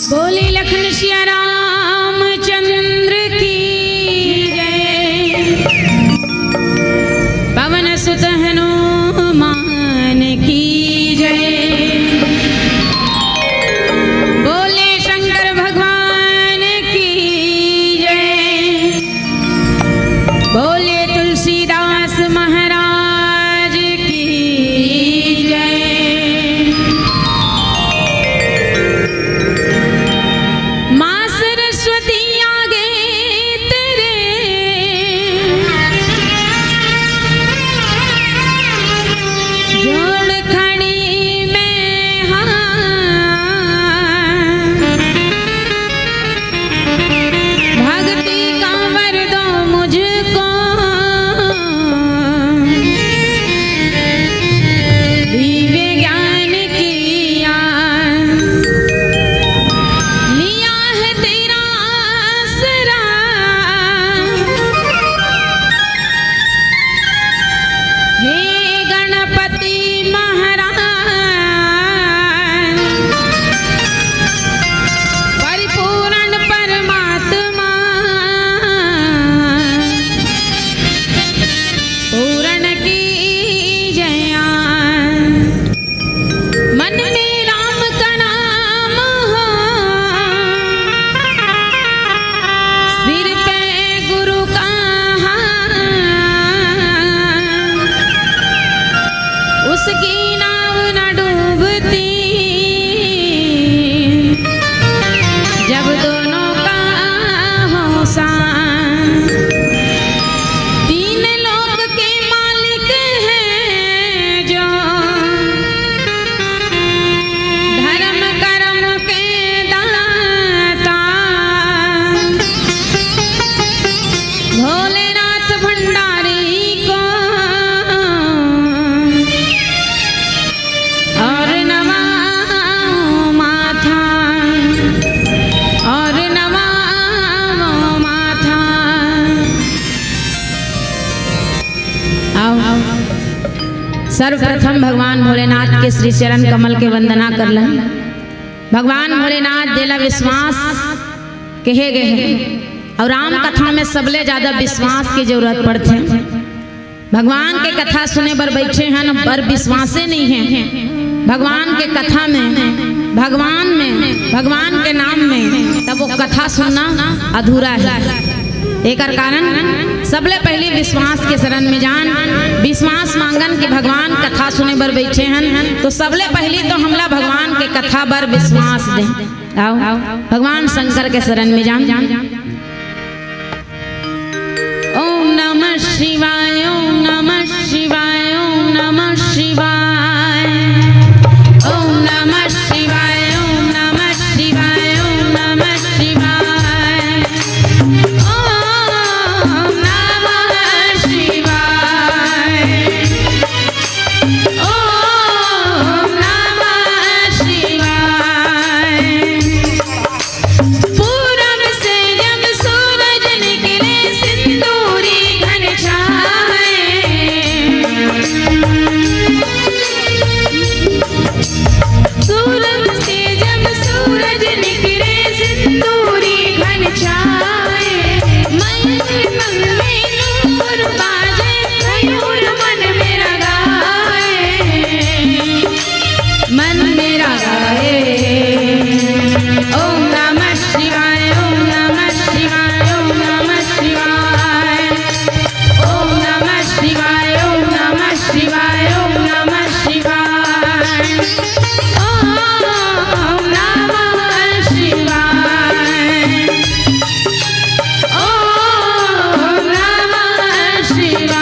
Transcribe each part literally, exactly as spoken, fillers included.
बोले लखन सिया रामचंद्र की जय, पवन सुत हनुमान की जय, बोले शंकर भगवान की जय, बोले तुलसीदास महाराज की जय। माँ सरस्वती श्री चरण कमल के वंदना करलन। भगवान भोलेनाथ जेला विश्वास कहे गए हे, अउ राम कथा में सबले ज्यादा विश्वास के जरूरत पड़थे। भगवान के कथा सुने बर बैठे हन, पर विश्वासे नहीं है भगवान के कथा में, भगवान में, भगवान के नाम में, तब वो कथा सुनना अधूरा है। एकर कारण सबले पहली विश्वास के शरण में जान, विश्वास मांगन कि भगवान कथा सुने बर बैठे हन, तो सबले पहली तो हमला भगवान के कथा बर विश्वास दे। आओ, भगवान शंकर के शरण में जान। ओम नमः शिवाय, ओम नमः शिवाय, ओम नमः शिवाय। ओम नमः शिवाय, ओम नमः शिवाय, ओम नमः शिवाय। ओम नमः शिवाय। ओम नमः शिवाय। पूरब से जब सूरज निकले, सिंदूरी घन छाए। पूरब से जब सूरज निकले, सिंदूरी घन छाए। मन मन में नूपुर बाजे, मयूर मन मेरा गाए। मन मेरा गाए। ओम नमः शिवाय, ओम नमः शिवाय, ओम नमः शिवाय। ओम नमः शिवाय, ओम नमः शिवाय, ओम नमः शिवाय। ओम नमः शिवाय। ओम नमः शिवाय।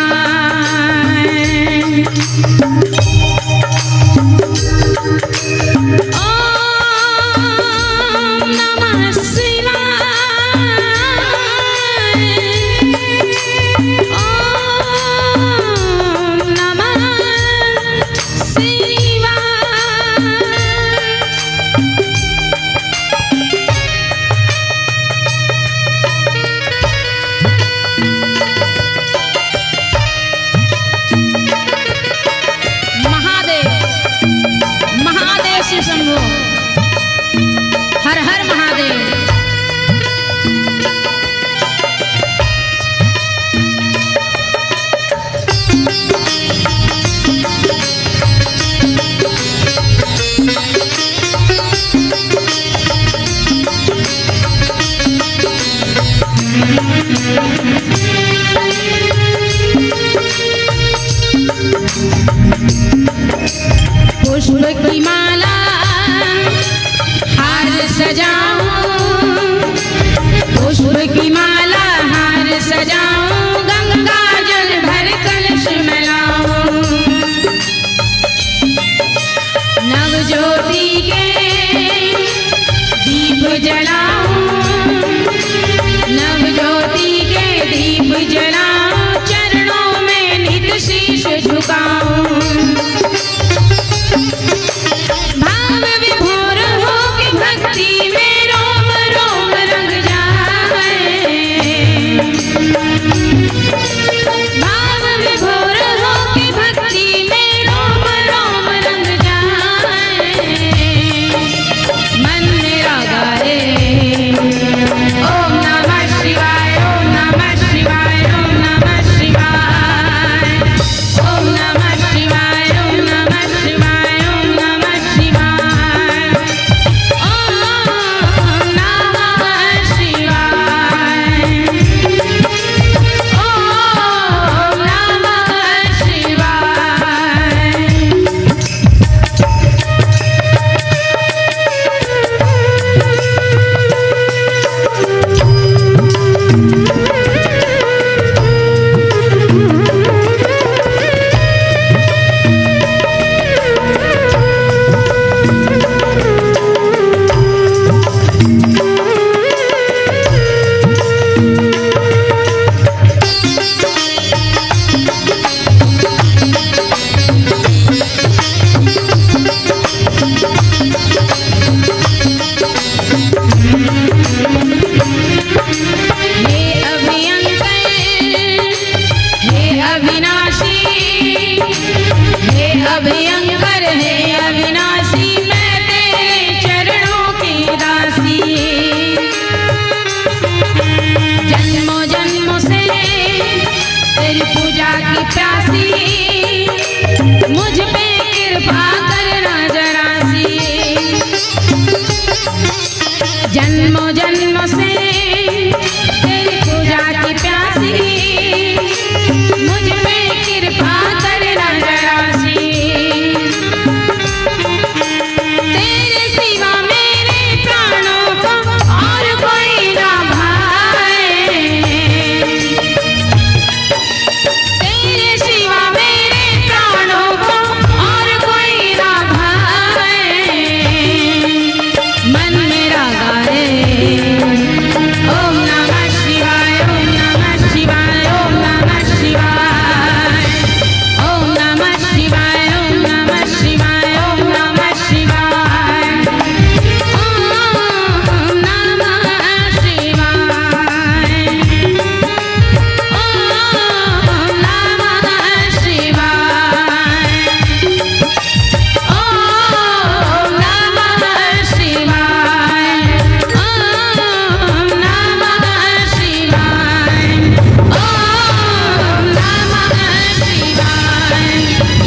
ओम नमः शिवाय। ओम नमः शिवाय। महादेव, महादेव शिव शंभो, हर हर महादेव। पुष्प की माला हार सजाऊं, पुष्प की माला हार सजाऊं, गंगा जल भर कलश में लाऊं। नव ज्योति के दीप जलाऊं, नव ज्योति के दीप जलाऊं, चरणों में नित शीश झुकाऊं। भाव विभोर होके भक्ति में रोम रोम रंग जाए। भाव विभोर होके भक्ति में रोम रोम रंग जाए। मन मेरा गाए। जन्मों जन्मों से तेरी पूजा की प्यासी, मुझ पे कृपा करना जरा सी। तेरे सिवा मेरे प्राणों को और कोई ना भाए। तेरे सिवा मेरे प्राणों को और कोई ना भाए। मन मेरा गाए, ओम नमः शिवाय, ओम नमः शिवाय, ओम नमः शिवाय, ओम नमः शिवाय, ओम नमः शिवाय, ओम नमः शिवाय, ओम नमः शिवाय। ओम नमः शिवाय। ओम नमः शिवाय। ओम नमः शिवाय। ओम नमः शिवाय।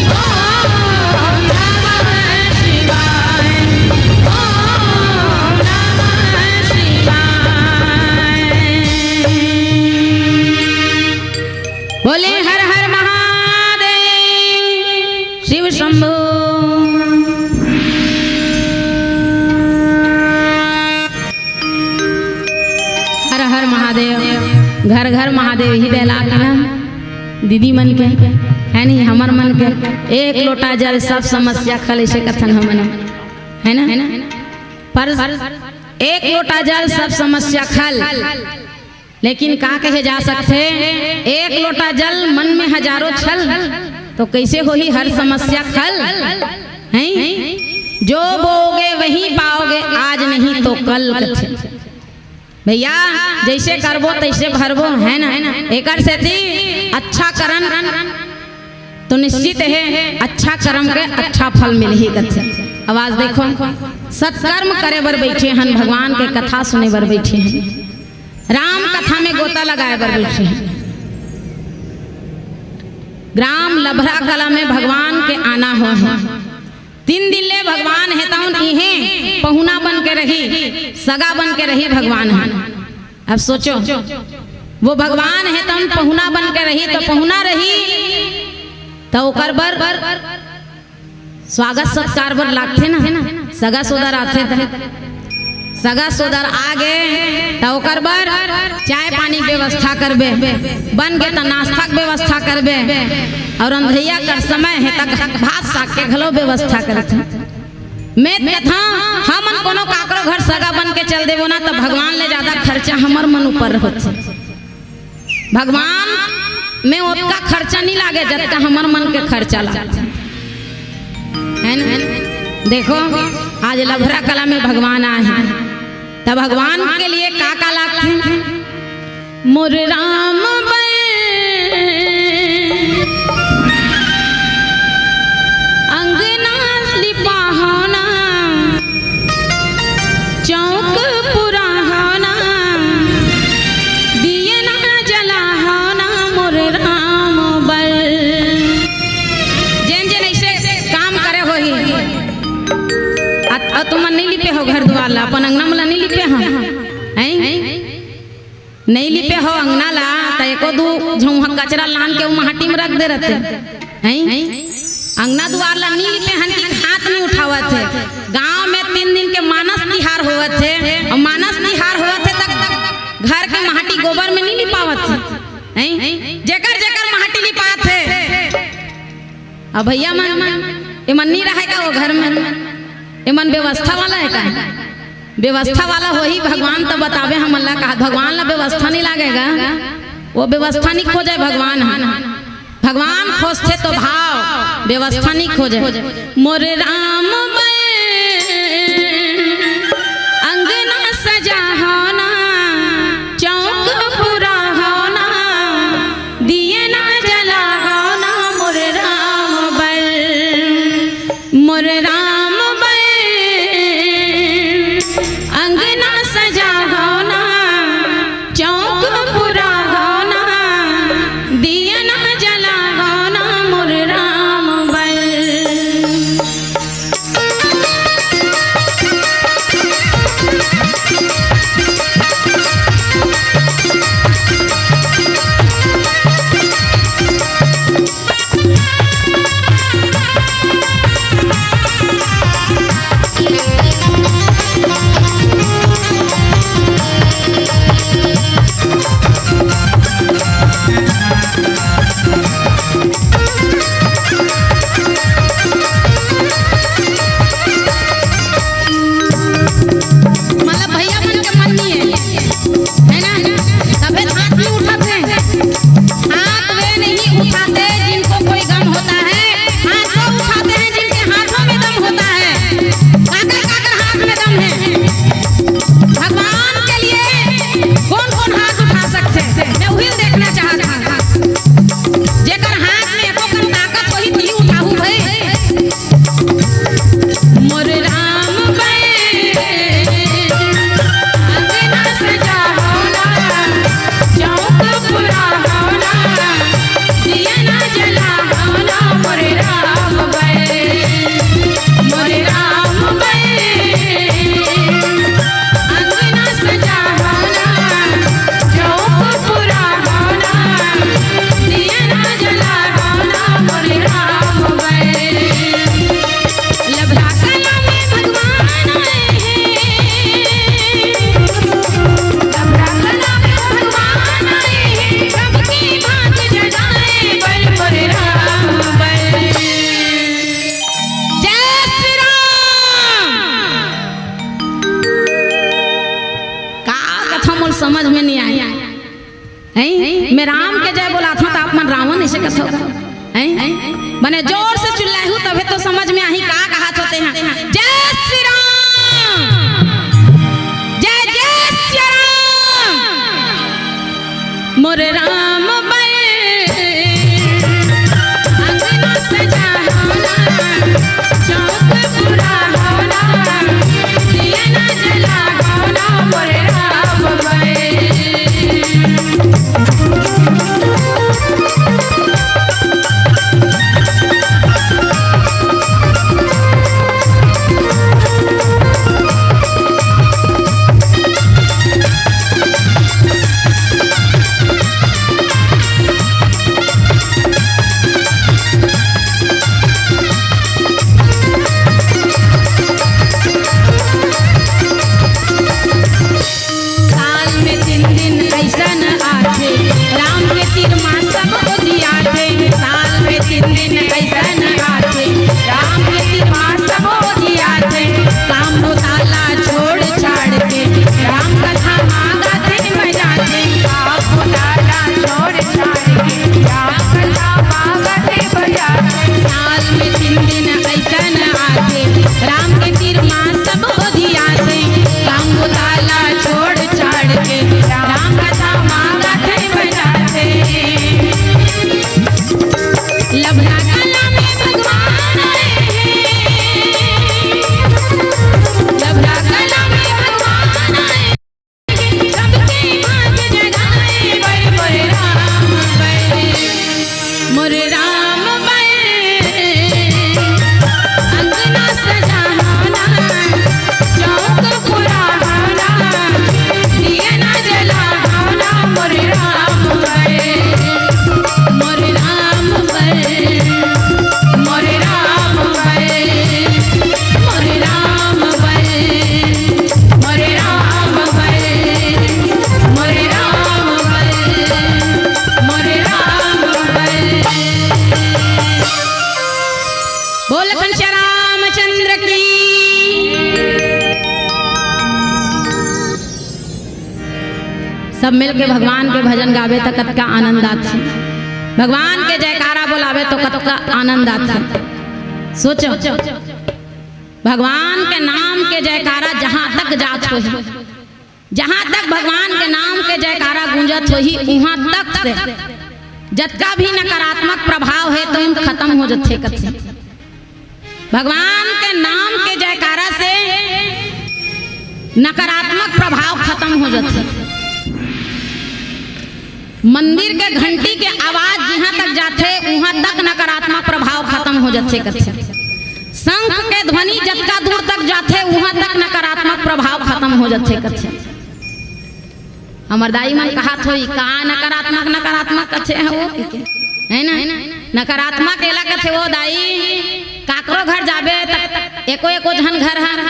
ओम नमः शिवाय। ओम नमः शिवाय। बोले हर हर महादेव, शिव शंभो। हर हर महादेव। घर घर महादेव ही बहला के ना, दीदी मन के, है नहीं, हमर मन के। एक लोटा जल सब समस्या खल, ऐसे कथन हमन, है ना? पर एक लोटा जल सब समस्या खल। लेकिन का कहे जा सकथे, एक लोटा जल मन में हजारों छल, तो कैसे होही हर समस्या खल? हैं? जो बोगे वही पाओगे, आज नहीं तो कल कथे। भैया, जैसे करबो तैसे भरबो, है ना? एकर सेती अच्छा करन तो निश्चित है, अच्छा कर्म के अच्छा फल मिलही कथे। अब आज देखो, सत्कर्म करे बर बैठे हन, भगवान के कथा सुने बर बैठे हन, राम कथा में गोता लगाए बर बैठे हन। ग्राम लभरा कला में भगवान के आना हो है। तीन दिन ले भगवान हे तउन इहें पहुना बन के रही, सगा बन के रही भगवान ह। अब सोचो, वो भगवान हे तउन पहुना बन के रही, तो पहुना रही तो ओकर बर स्वागत सत्कार बर लागथे ना, सगा सोदर आथे त। सगा सोदर आ गे त ओकर बर चाय पानी के व्यवस्था करबे, बन गे त नाश्ता के व्यवस्था करबे, अउ अंधैया कर समय हे त भात साग के घलो व्यवस्था करथे। मैं कथा, हमन कोनो काकरो घर सगा बन के चल देबो ना, त भगवान ले ज्यादा खर्चा हमर मन ऊपर होथे। भगवान में ओतका खर्चा नहीं लागे, जतका हमर मन के खर्चा लागथे, है ना? देखो, आज लभरा कला में भगवान आए हैं, त भगवान के लिए का का लागथे? मोर राम बर अंगना लिपाहना, चौक पुराहना, दियना जलाहना मोर राम बर। जेन जेन ऐसे काम करे होही, अ, अ तुमन नहीं लिपे हो घर दुआर ला, अपन अंगना मन ला नहीं लिपे हो, हैं? नहीं लिपे हो अंगना ला, त एको दू झौंहा कचरा लान के ओ माटी में रख दे रहते। हैं? अंगना दुआर ला नहीं लिपे हन कि हाथ नहीं उठावत हे। गांव में तीन दिन के मानस तिहार होवत हे, अउ मानस तिहार होवत हे त घर के माटी गोबर में नहीं लिपावत हे। हैं? जेकर जेकर माटी लिपात हे। अब भैया मन, एमन नहीं रहे का वो घर में? एमन व्यवस्था वाला हे का? व्यवस्था वाला होही, भगवान तो बतावे हमन ला का, भगवान ला व्यवस्था नहीं लागेगा, वो व्यवस्था नहीं खोजे भगवान ह। भगवान खोजथे तो भाव, व्यवस्था नहीं खोजे। मोर राम बर अंगना सजाहना, चौक पुराहना, दियना जलाहना मोर राम बर। मोर राम बर अंगना सजाहना, चौक पुराहना, दियना जलाहना मोर राम बर। समझ में नहीं आए। हैं? मैं राम के जय बोलाथों त आप मन रावण अइसे कथो। हैं? बने जोर से चिल्लाहू तभे तो समझ में आही का कहत होते हैं। जय श्री राम, जय जय श्री राम। मोर राम बल अंगना सजा होना, चौक पूरा होना, दिया ना जला होना, मोर राम बल। साल में तीन दिन अइसन आथे, राम के तीर मा सब ओधियाथे। साल में तीन दिन अइसन आथे, राम के तीर मा सब ओधियाथे। काम धंधा ला छोड़ छाड़ के, राम कथा मा गाथे बजाथे। काम धंधा ला छोड़ छाड़ के, राम कथा मा गाथे बजाथे। साल में तीन दिन अइसन आथे, राम के तीर मा सब ओधियाथे। काम धंधा ला छोड़ छाड़ के, राम कथा मा गाथे बजाथे। लभरा कला में भगवान आए हैं, लभरा कला में भगवान आए हैं, सबके भाग जगाए बर मोर राम बल। मोर राम बल, अंगना सजा होना, चौक पूरा होना, दिया ना जला होना, मोर राम बल, मोर राम बल, मोर राम बल, मोर राम बल। मोरे राम बल, मोरे राम बल, मोरे राम बल। बोल कंचा रामचंद्र की। सब मिलके भगवान के भजन गावे त कतका आनंद आथे। भगवान के जयकारा बोलावे तो कतका आनंद आथे। सोचो, भगवान के नाम के जयकारा जहाँ तक जात होही, जहाँ तक भगवान के नाम के जयकारा गूंजत होही, उहाँ तक से जतका भी नकारात्मक प्रभाव हे, तुरंत खत्म हो जथे कथे। भगवान के नाम के जयकारा से नकारात्मक प्रभाव खत्म हो जथे। मंदिर के घंटी के आवाज जिहाँ तक जाथे, उहाँ तक नकारात्मक प्रभाव खत्म हो जथे कथे। शंख के ध्वनि जतका दूर तक जाथे, उहाँ तक नकारात्मक प्रभाव खत्म हो जथे कथे। हमर दाई मन कहत होई, "का नकारात्मक, नकारात्मक कथे हे वो?" हे ना? नकारात्मक एला कथे वो दाई, काकरो घर जाबे त एको, एको झन घर हर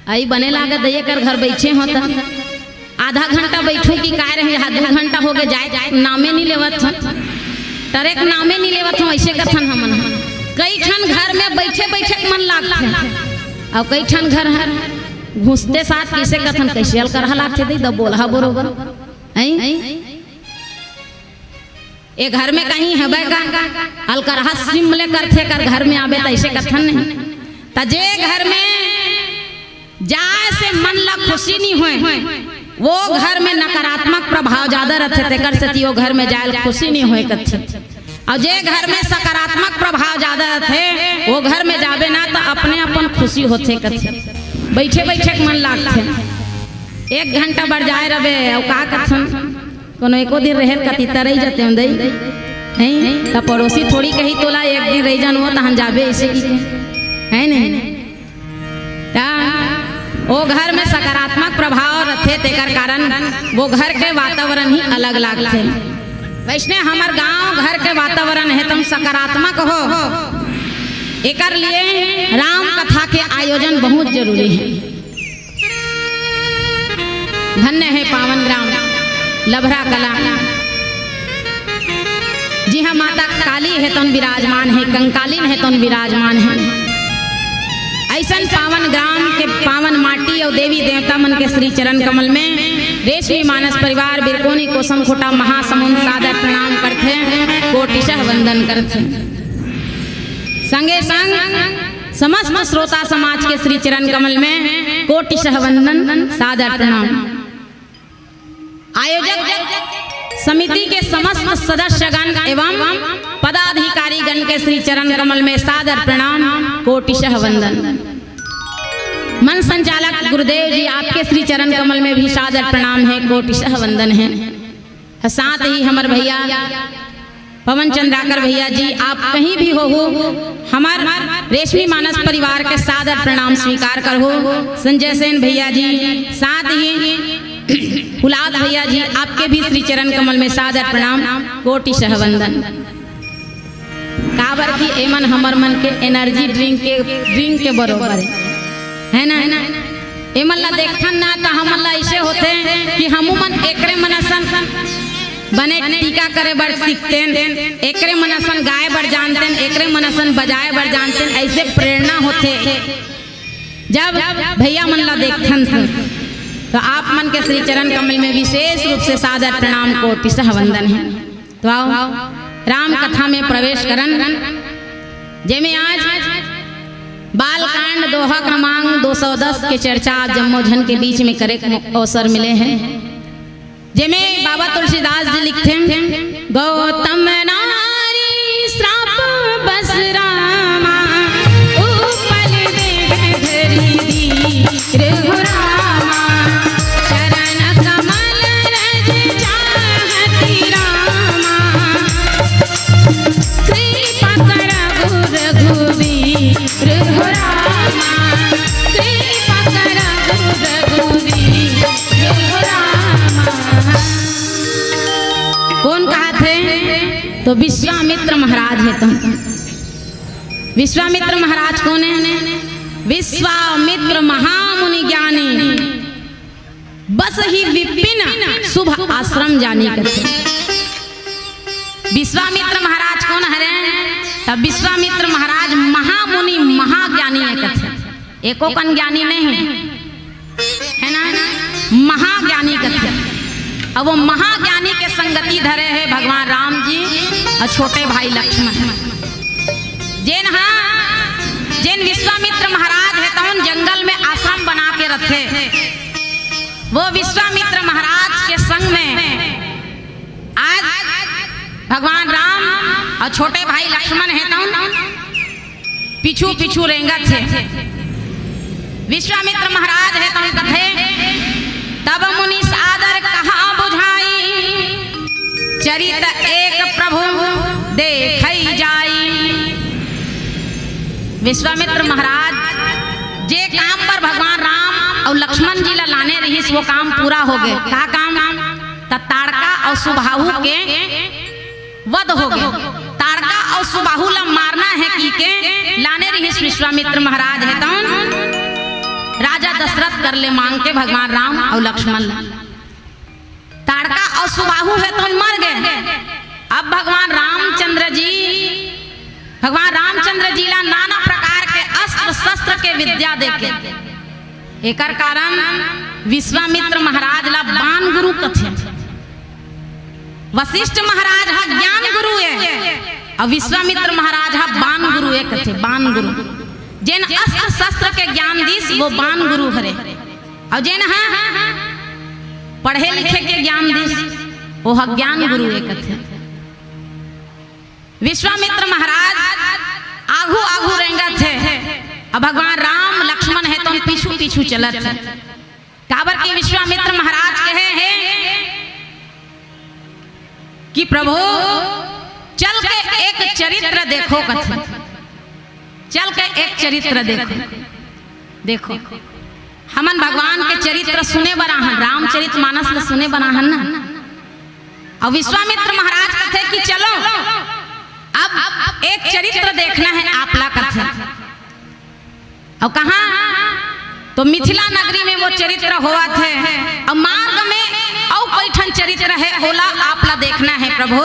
अई बने लागत दइये कर घर बइठे हों त। आधा घंटा बइठूं कि काय रहे, हाँ, दू घंटा होगे जाय, नामे नइ लेवत हन। टरे के नामे नइ लेवत हन, अइसे कथन हमन ह। कई ठन घर में बइठे बइठे के मन लागथे, अउ कई ठन घर हर घुसते साथ कइसे कथन, कइसे अलकरहा लागथे दई, द बोलहा बरोबर। अई? ए घर में कहीं हबे का? अलकरहा सिम ले करथे कर घर में आबे त अइसे कथन नहीं। त जे घर में जाय से मन ला खुशी नइ होय, वो घर में नकारात्मक प्रभाव जादा रथे, तेकर सेती वो घर में जाय ल खुशी नइ होय कथे। अउ जे घर में सकारात्मक प्रभाव जादा रथे, वो घर में जाबे ना त अपने अपन खुशी होथे कथे। बइठे बइठे के मन लागथे, एक घंटा बर जाय रबे, अउ का कथन? कोनो एको दिन रहेल कति तरई जतेंव दई, हैं? त पड़ोसी थोड़ी कही तोला एक दिन रही जान वो तहन जाबे अइसे कि के, हे नहीं? त वो घर में सकारात्मक प्रभाव रथे, तेकर कारण वो घर के वातावरण ही अलग लागथे। वइसने हमर गांव घर के वातावरण हे, तुम सकारात्मक हो, एकर लिए राम कथा के आयोजन बहुत जरूरी हे। धन्य हे पावन ग्राम लभरा कला, जिहाँ माता काली हे तौन विराजमान हे, कंकालीन हे तौन विराजमान हे। अइसन पावन ग्राम के पावन माटी अउ देवी देवता मन के श्री चरण कमल में रेशमी मानस परिवार बिरकोनी कोसम खोटा महासमुंद सादर प्रणाम करथे, कोटिशः वंदन करथे। संगे संग समस्त श्रोता समाज के श्री चरण कमल में कोटिशः वंदन, सादर प्रणाम। आयोजक समिति के समस्त सदस्यगण एवं पदाधिकारीगण के श्री चरण कमल में सादर प्रणाम, कोटिशः वंदन। मंच संचालक गुरुदेव जी, आपके श्री चरण कमल में भी सादर प्रणाम है, कोटिशः वंदन है। साथ ही हमर भैया पवन चंद्राकर भैया जी, आप कहीं भी होहू, हमर रेशमी मानस परिवार के सादर प्रणाम स्वीकार करहू। संजय सेन भैया जी, साथ ही हुलाद भैया जी, आपके भी श्री चरण कमल में सादर प्रणाम, कोटिशः वंदन। काबर कि एमन हमर मन के एनर्जी ड्रिंक के, ड्रिंक के बरोबर है, है ना? एमन ला देखथन ना, त हमन ला ऐसे होथे कि हमू मन एकरे मन असन बने टीका करे बर सीखतेन, एकरे मन असन गाए बर जानतेन, एकरे मन असन बजाए बर जानतेन, ऐसे प्रेरणा होथे। जब भैया मन ला देखथन त, तो आप मन के श्री चरण कमल में विशेष रूप से सादर प्रणाम, कोटिशः वंदन है। तो आओ, राम कथा में प्रवेश करन, जेमे आज बालकांड दोहा क्रमांक दो सौ दस के चर्चा आप जम्मो झन के बीच में करे के अवसर मिले है, जेमे बाबा तुलसीदास जी लिखथे, गौतम नारी श्राप बस रामा, उपल देह धरि धीर हो रामा, चरण कमल रज चाहति रामा, कृपा करहु रघुवीर हो रामा, कृपा करहु रघुवीर हो रामा। कोन कहत हे? तो विश्वामित्र महाराज हे। तो विश्वामित्र महाराज कोन हे? विश्वामित्र महामुनि ज्ञानी, बसहि विपिन शुभ आश्रम जानी कथे। विश्वामित्र महाराज कोन हरे? तब विश्वामित्र महाराज महामुनि महाज्ञानी हे कथे। एको कन ज्ञानी नहीं हे, है ना? महाज्ञानी कथे। अब वो महाज्ञानी के संगति धरे हे भगवान राम जी अउ छोटे भाई लक्ष्मण। जेन हा, जेन विश्वामित्र महाराज हे तउन जंगल में आश्रम बना के रथे। वो विश्वामित्र महाराज के संग में आज भगवान राम अउ छोटे भाई लक्ष्मण हे तउन पीछू पीछू रेंगत हे। विश्वामित्र महाराज हे तउन कथे, तब मुनि सादर कहा बुझाई, चरित एक प्रभु देखई जाई। विश्वामित्र महाराज जे काम बर भगवान राम अउ लक्ष्मण जी ला लाने रहिस, वो काम पूरा हो गे। का काम? त ताड़का अउ सुबाहु के वध हो गे। ताड़का अउ सुबाहु ला मारना हे कहिके लाने रहिस विश्वामित्र महाराज हे तउन राजा दशरथ कर ले मांग के भगवान राम अउ लक्ष्मण ला। ताड़का अउ सुबाहु हे तउन मर गे। अब भगवान रामचंद्र जी, भगवान रामचंद्र जी ला नाना प्रकार के अस्त्र शस्त्र के विद्या देके, एकर कारण विश्वामित्र महाराज ला बाण गुरु कथे। वशिष्ठ महाराज ह ज्ञान गुरु ए, अउ विश्वामित्र महाराज ह बाण गुरु ए कथे, बाण गुरु। जेन अस्त्र शस्त्र के ज्ञान दिस, वो बाण गुरु हरे। अउ जेन ह पढ़े लिखे के ज्ञान दिस, वो ह ज्ञान गुरु ए कथे। विश्वामित्र महाराज आघू आघू रेंगत हे, अउ भगवान राम लक्ष्मण हे तउन पीछू पीछू चलत हे। काबर कि विश्वामित्र महाराज कहे हे कि प्रभु चल के एक चरित्र देखो कथे, चल के एक चरित्र देखो। देखो, हमन भगवान के चरित्र सुने बर आहन, रामचरित मानस ल सुने बर आहन ना। अउ विश्वामित्र महाराज कथे कि चलो, अब एक चरित्र देखना हे आप ला कथे। अउ कहाँ? तो मिथिला नगरी में वो चरित्र होवत हे। अउ मार्ग में अउ कई ठन चरित्र हे, ओला आप ला देखना हे प्रभु।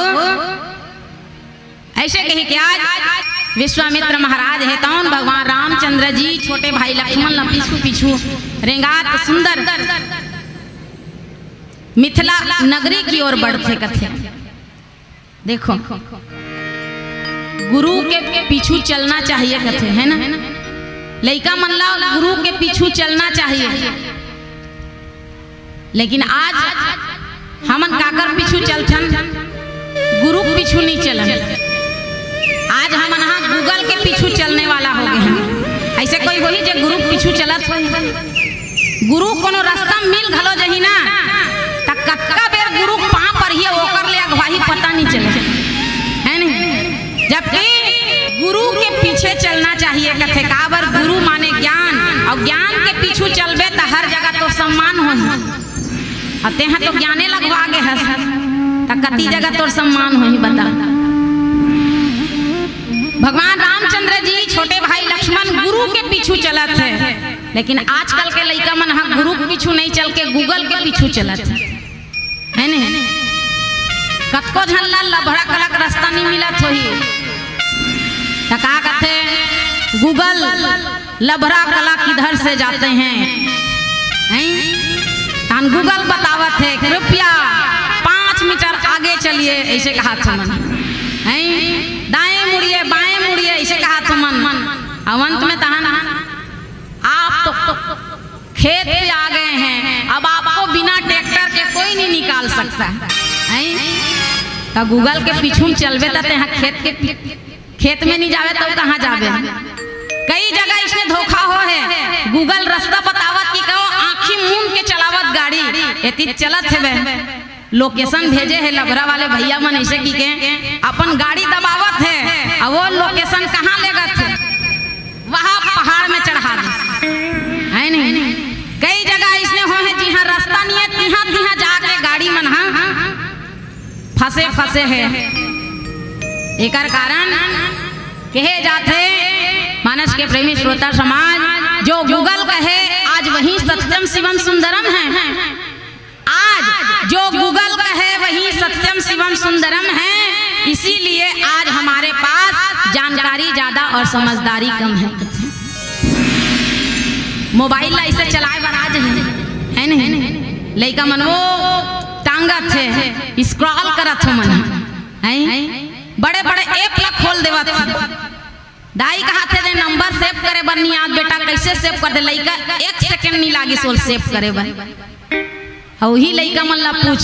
ऐसे कहिके आज विश्वामित्र महाराज हे तउन भगवान रामचंद्र जी छोटे भाई लक्ष्मण ला पीछू पीछू रेंगात सुंदर मिथिला नगरी की ओर बढ़थे कथे। देखो, गुरु के पीछू चलना चाहिए कथे, है ना? लइका मन ला गुरु के पीछू चलना चाहिए, लेकिन आज हमन काकर पीछू चलथन? गुरु के पीछू नहीं चलन। आज हमन हा Google के पीछू चलने वाला हो गए हैं। ऐसे कोई होही जे गुरु के पीछू चलत होही? गुरु कोनो रास्ता मिल घलो जही ना, त कतका बेर गुरु पाँव परही, ओकर ले अगवाही पता नहीं चले, है नहीं? जबकि गुरु के पीछे चलना चाहिए कथे। काबर? गुरु माने ज्ञान, और ज्ञान के पीछू चलबे त हर जगह तो सम्मान होही। अब तेहा तो ज्ञाने लगवा गे हस, त कति जगह तोर सम्मान होही, बता। भगवान रामचंद्र जी, छोटे भाई लक्ष्मण गुरु के पीछू चलत हे, लेकिन आजकल के लइका मन हा गुरु के पीछू नहीं चल के Google के पीछू चलत हे, है नहीं? कतको झन ला लभड़ा कला के रास्ता नहीं मिलत होही, त का कथे, Google, लभड़ा कला किधर से जाते हैं, हैं? तहन Google बतावत हे, कृपया पाँच मीटर आगे चलिए, ऐसे कहाथे मन, हैं? दाएं मुड़िए, बाएं मुड़िए, ऐसे कहाथे मन। अब अंत में तहन आप तो खेत पे आ गए हैं, अब आपको बिना ट्रैक्टर के कोई नहीं निकाल सकता है, हैं? त Google के पीछू में चलबे त तेहा खेत के पी-, खेत में नहीं जावे तो कहाँ जावे? कई जगह इसने धोखा हो है, Google रास्ता बतावत कि कहो आँखी मूंद के चलावत गाड़ी, एती चलत हेबे, location भेजे हे लभरा वाले भैया मन, ऐसे की के अपन गाड़ी दबावत हे, अब वो location कहाँ लेगत हे, वहाँ पहाड़ में चढ़ा दे, है नहीं? कई जगह इसने हो है, जिहाँ रास्ता नहीं है, तिहाँ तिहाँ जाके गाड़ी मन हा फंसे फंसे हे। एकर कारण कहे जाथे, मानस के प्रेमी श्रोता समाज, जो Google कहे आज वही सत्यम शिवम सुंदरम है। आज जो Google कहे वही सत्यम शिवम सुंदरम है, इसीलिए आज हमारे पास जानकारी ज्यादा और समझदारी कम है। मोबाइल ला ऐसे चलाए बर आज है, है नहीं? लइका मन वो टांगत हे, scroll करत हो मन, हैं? बड़े बड़े app ला खोल देवत हे। दाई कहाथे जे number save करे बर नहीं आत बेटा, कैसे save कर दे? लइका एक second नहीं लागिस ओला save करे बर। अउ उही लइका मन ला पूछ,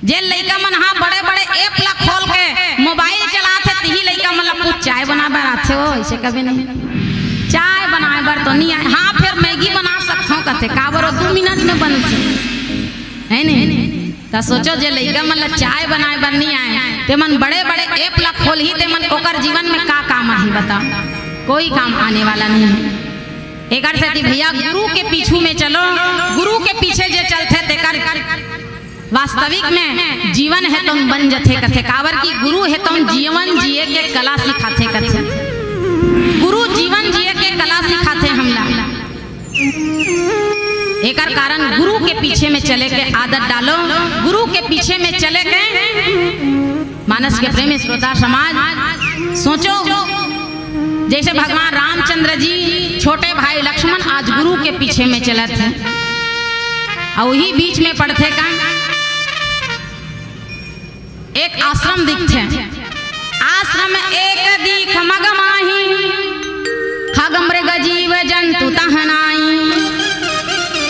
जे लइका मन हा बड़े बड़े app ला खोल के मोबाइल चलाथे, तिही लइका मन ला पूछ, चाय बनाए बर आथे हो? ऐसे कबे नहीं, चाय बनाए बर तो नहीं आए। हाँ, फिर मैगी बना सकथों कथे, काबर वो दू मिनट में बनथे, है नहीं? त सोचो, जे लइका मन ला चाय बनाए बर नहीं आए, ते मन बड़े बड़े app ला खोलही, ते मन ओकर जीवन में का काम आही बता? कोई काम आने वाला नहीं है। एकर सेती भैया गुरु के पीछू में चलो, गुरु के पीछे जे चलथे तेकर वास्तविक में जीवन हे तौन बन जथे कथे, काबर कि गुरु हे तौन जीवन जिए के कला सिखाथे कथे। गुरु जीवन जिए के कला सिखाथे हमला। एकर कारण गुरु के पीछे में चले के आदत डालो, गुरु के पीछे में चले के। मानस के प्रेमी श्रोता समाज, सोचो, जैसे भगवान रामचंद्र जी छोटे भाई लक्ष्मण आज गुरु के पीछे में चलत हे, अउ उही बीच में पड़थे का एक आश्रम दिखथे। आश्रम एक दीख मग माही, खग मृग जीव जंतु तह नाही।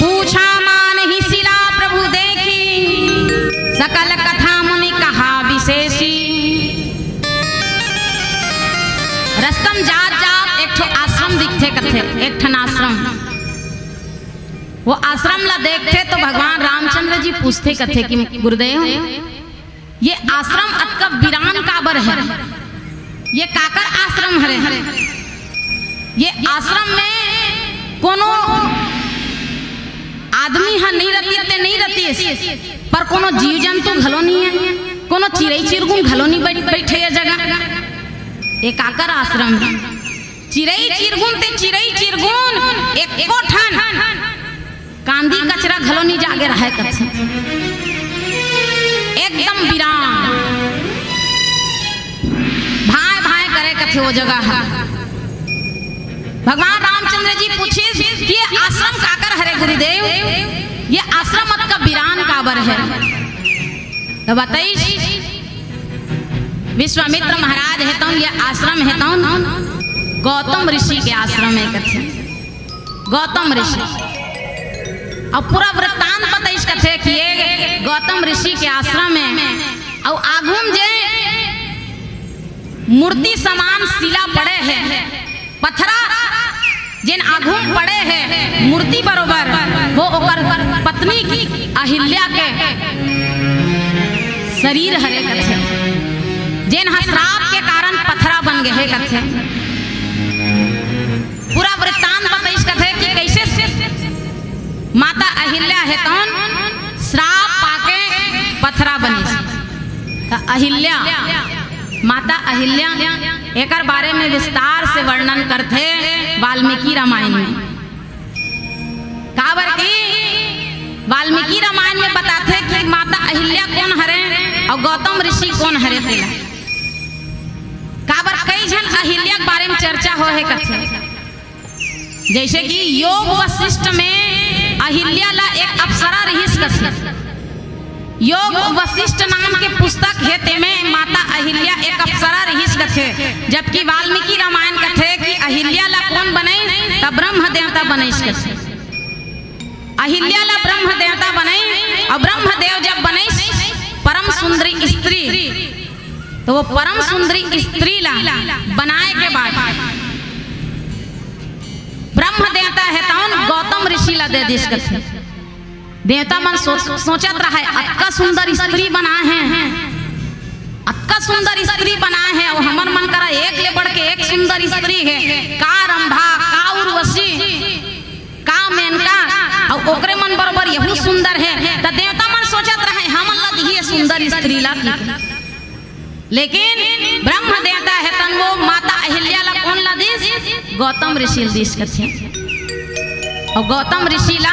पूछा मानहि सिला प्रभु देखी, सकल कथा मुनि कहा विशेषी। रस्तम जात जात एक ठो आश्रम दिखथे कथे, एक ठन आश्रम। वो आश्रम ला देखथे तो भगवान रामचंद्र जी पूछथे कथे कि गुरुदेव, ये आश्रम अतका वीरान काबर हे? ये काकर आश्रम हरे? ये आश्रम में कोनो आदमी ह नहीं रतिस ते नहीं रतिस, पर कोनो जीव जंतु घलो नहीं हे, कोनो चिरई चिरगुन घलो नहीं बैठ-, बैठे ये जगह। ये काकर आश्रम हे? चिरई चिरगुन ते चिरई चिरगुन एको ठन कांदी कचरा घलो नहीं जागे रहय कथे। एकदम वीरान। भांय भांय करे कथे वो जगह ह। भगवान रामचंद्र जी पूछिस कि ये आश्रम काकर हरे गुरुदेव? ये आश्रम अतका वीरान काबर हे? त बताइस, विश्वामित्र महाराज हे तउन, ये आश्रम हे तउन, गौतम ऋषि के आश्रम हे कथे, गौतम ऋषि। अउ पूरा वृत्तांत बताइस कथे कि ये गौतम ऋषि के आश्रम हे, अउ आघू म जे मूर्ति समान शिला पड़े हे, पथरा जेन आघू म पड़े हे मूर्ति बरोबर, वो ओकर पत्नी की अहिल्या के शरीर हरे कथे, जेन ह श्राप के कारण पथरा बन गे हे कथे। पूरा वृत्तांत बताइस कथे कि कैसे माता अहिल्या हे तउन श्राप पाके पथरा बनिस। त अहिल्या, माता अहिल्या, एकर बारे में विस्तार से वर्णन करथे वाल्मीकि रामायण में। काबर कि वाल्मीकि रामायण में बताथे कि माता अहिल्या कोन हरे अउ गौतम ऋषि कोन हरे तेला। काबर कई झन अहिल्या के बारे में चर्चा होहे कथे। जैसे कि योग वशिष्ठ में अहिल्या ला एक अप्सरा रिहिस कथे। योग वशिष्ठ नाम के पुस्तक हे, तेमे माता अहिल्या एक अप्सरा रिहिस कथे, जबकि वाल्मीकि रामायण कथे कि अहिल्या ला कोन बनइस, त ब्रह्म देवता बनइस कथे। अहिल्या ला ब्रह्म देवता बनइस, अउ ब्रह्म देव जब बनइस परम सुंदरी स्त्री, त वो परम सुंदरी स्त्री ला बनाए के बाद ब्रह्म देवता हे तउन गौतम ऋषि ला दे दिस कथे। देवता मन सोच, सोचत रहय, अतका सुंदर स्त्री बनाए हे, अतका सुंदर स्त्री बनाए हे, अउ हमर मन करा एक ले बढ़ के एक सुंदर स्त्री हे, का रंभा, का उर्वशी, का मेनका, अउ ओकरे मन बरोबर यहू सुंदर हे। त देवता मन सोचत रहय, हमन ला दिही ये सुंदर स्त्री ला। लेकिन ब्रह्म देवता हे तउन वो माता अहिल्या ला कोन ला दिस? गौतम ऋषि ला दिस कथे। अउ गौतम ऋषि ला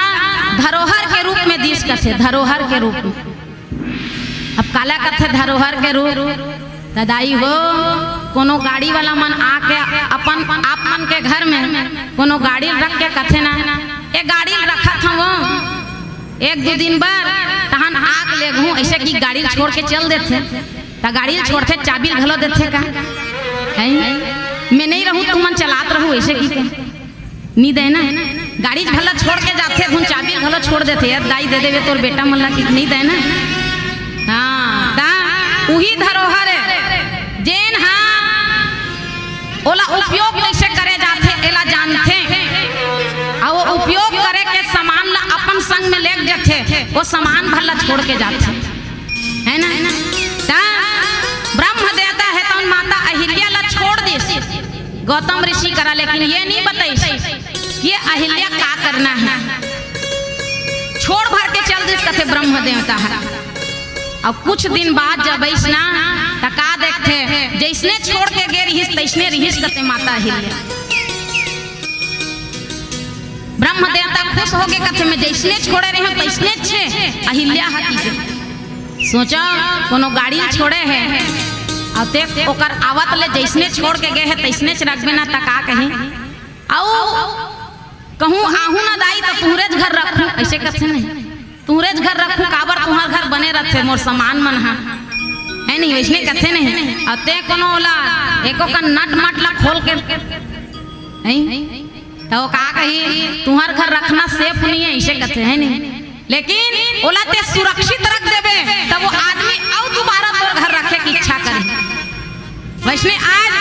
धरोहर के रूप में दिस कथे, धरोहर के रूप में। अब काला कथे धरोहर के रूप? त दाई हो, कोनो गाड़ी वाला मन आके अपन आप मन के घर में कोनो गाड़ी रख के कथे ना, "ए गाड़ी रखत हवं, एक दू दिन बर तहन आके लेगहूं," अइसे कि गाड़ी छोड़ के चल देथे। त गाड़ी ल छोड़थे, चाबी ल घलो देथे का? हैं? मैं नइ रहूं, तुमन चलात रहू, अइसे कि कहे? नी दे ना। गाड़ी ल भला छोड़ के जाथे, धुन चाबी ल घलो छोड़ देथे। यार, दाई दे देवे तोर बेटा मन ला, कि नी दे ना। हां, त उही धरोहर हे, जेन हा ओला उपयोग कइसे करे जाथे, एला जानथे। अउ वो उपयोग करे के सामान ला अपन संग में लेके जाथे, वो सामान भला छोड़ के जाथे। हे ना? त ब्रह्म देवता हे तउन माता अहिल्या ला छोड़ दिस गौतम ऋषि करा, लेकिन ये नी बताइस कि ये अहिल्या का करना हे। छोड़ भर के चल दिस कथे ब्रह्म देवता ह। अउ कुछ दिन बाद जब अइस ना, त का देखथे, जइसने छोड़ के गे रिहिस, तइसने रिहिस कथे माता अहिल्या। ब्रह्म देवता खुश होगे, कथे, "मैं जइसने छोड़े रहेंव, तइसने छे अहिल्या ह," कहिके। सोचा, कोनो गाड़ी ल छोड़े हे, अउ ते ओकर आवत ले जइसने छोड़ के गे हे, तइसने रखबे ना, त का कही? अउ कहूं आहूं ना दाई, त तुंहरेच घर रखहूं, अइसे कथे नहीं। तुंहरेच घर रखहूं, काबर तुंहर घर बने रथे, मोर सामान मन ह, हे नहीं, वइसने कथे नहीं। अउ ते कोनो ओला एको कन नट मट ला खोल के, हैं? त वो का कही, तुंहर घर रखना safe नहीं हे, अइसे कथे, हे नहीं। लेकिन ओला ते सुरक्षित रख देबे, त वो आदमी अउ दुबारा तोर घर रखे के इच्छा करही। वइसने आज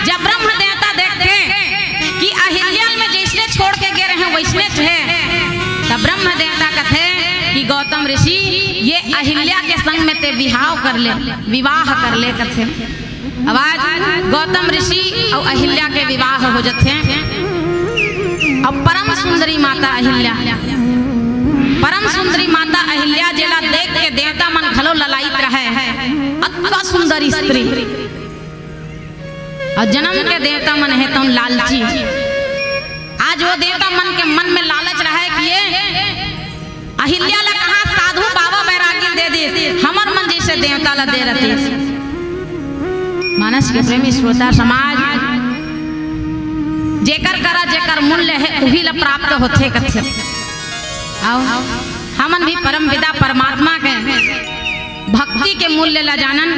जब ब्रह्म देवता देखथे कि अहिल्या ल मैं जइसने छोड़ के गे रहेंव, वइसने हे, त ब्रह्म देवता कथे कि गौतम ऋषि, ये अहिल्या के संग में ते विहाव कर ले, विवाह कर ले, कथे। अब आज गौतम ऋषि अउ अहिल्या के विवाह हो जथे। अउ परम सुंदरी माता अहिल्या, परम सुंदरी माता अहिल्या, जेला देख के देवता मन घलो ललाइत रहय, अतका सुंदर स्त्री। अउ जनम के देवता मन हे तउन लालची। आज वो देवता मन के मन में लालच रहय कि ये अहिल्या ला कहां साधु बाबा बैरागी ल दे दिस, हमर मन जइसे देवता ला दे रतिस। मानस के प्रेमी श्रोता समाज, जेकर करा जेकर मूल्य हे, उही ला प्राप्त होथे कथे। अउ हमन भी परम पिता परमात्मा के भक्ति के मूल्य ला जानन,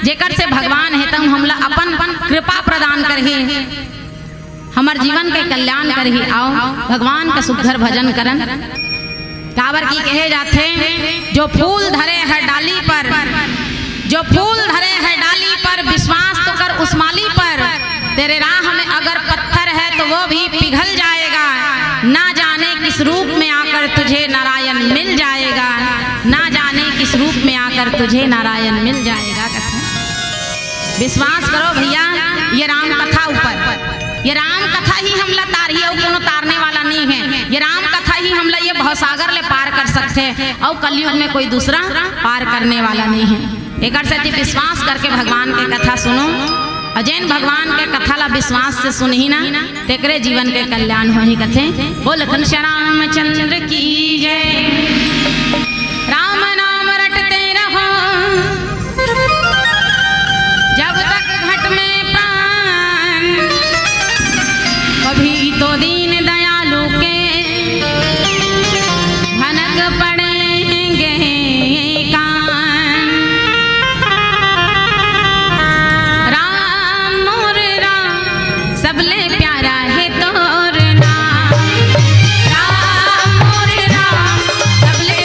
जेकर से भगवान हे तहु हमला अपन कृपा प्रदान करही, हमर जीवन के कल्याण करही। आओ भगवान का सुघर भजन करन। काबर की कहे जाथे, जो फूल धरे हर डाली पर, जो फूल धरे हर डाली पर, विश्वास तो कर उस माली पर। तेरे राह में अगर पत्थर है तो वो भी पिघल जाएगा। ना जाने किस रूप में आकर तुझे नारायण मिल जाएगा, ना जाने किस रूप में आकर तुझे नारायण मिल जाएगा। कथे, विश्वास करो भैया, ये राम कथा ऊपर, ये राम कथा ही हमला तारही, अउ कोनो तारने वाला नहीं है। ये राम कथा ही हमला ये भवसागर ले पार कर सकथे, अउ कलयुग में कोई दूसरा पार करने वाला नहीं है। एकर सेती विश्वास करके भगवान के कथा सुनो, अउ जेन भगवान के कथा ला विश्वास से सुनही ना, तेकरे जीवन के कल्याण होही। कथे, बोल कंस रामचंद्र की जय। राम नाम रटते रहो जब तक घट में प्राण, कभी तो दीन दयालु के भनक पड़ेंगे कान। राम मोर राम, सबले प्यारा है तोर नाम। राम मोर राम, सबले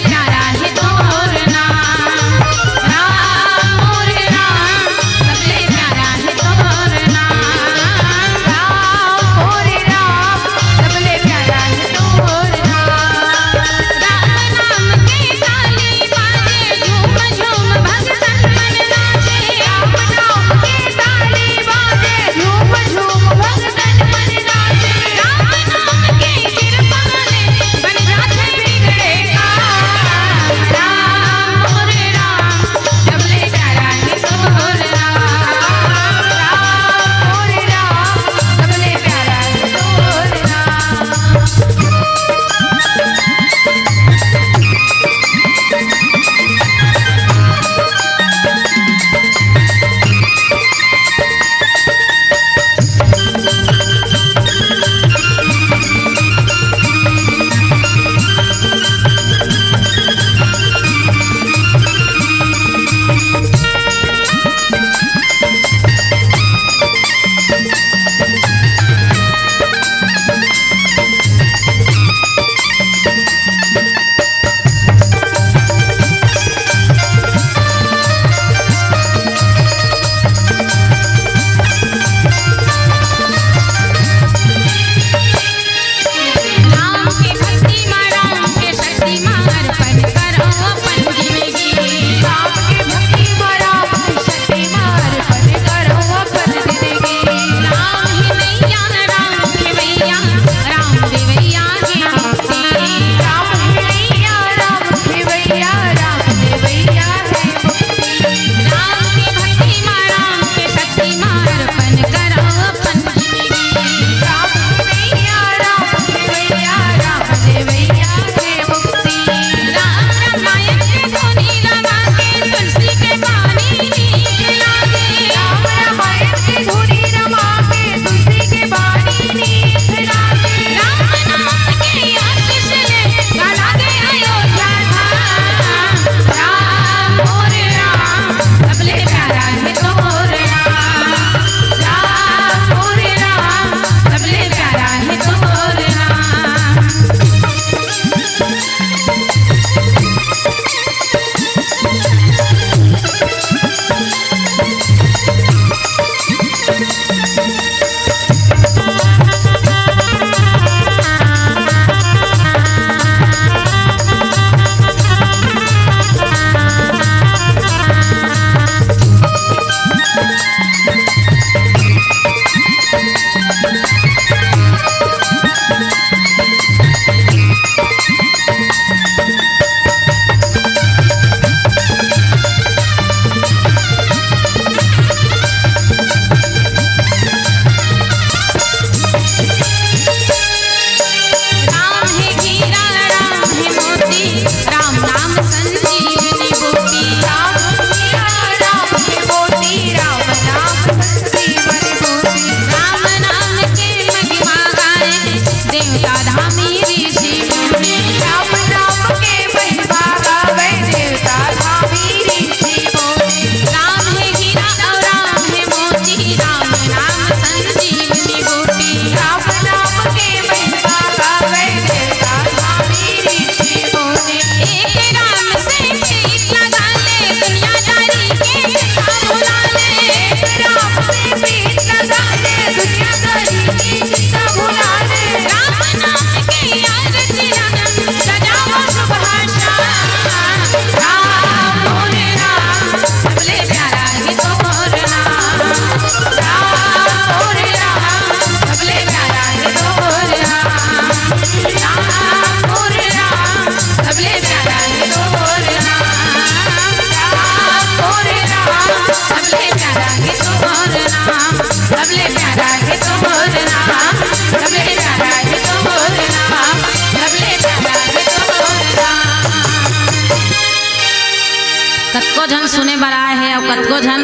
कतको झन सुने बर आए हे अउ कतको झन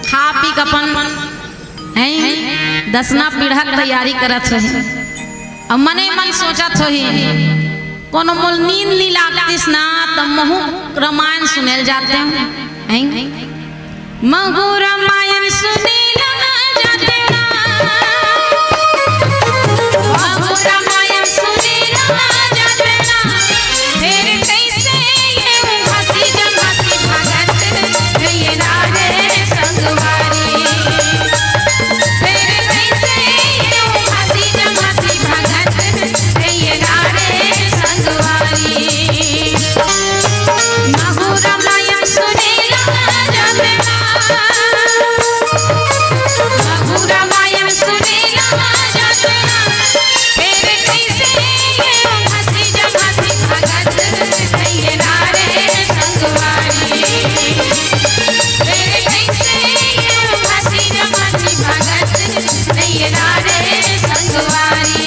खा पी के अपन, हैं, दसना पीढ़ा के तैयारी करत होही। अब मने मन सोचत होही, कोनो मोल नींद नी लागतिस ना, त महू रामायण सुने ल जातेंव, हैं? महू रामायण सुने ल जातेंव ना, महू रामायण सुने ल जातेंव ना, फेर कइसे ये घसी जमासी भगत, ये ना रे संगवारी। फेर कइसे ये घसी जमासी भगत, ये ना रे संगवारी। महू रामायण सुने ल जातेंव ना, महू रामायण सुने ल जातेंव ना, फेर कइसे ये घसी जमासी भगत, ये ना रे संगवारी। फेर कइसे ये घसी जमासी भगत, ये ना रे संगवारी।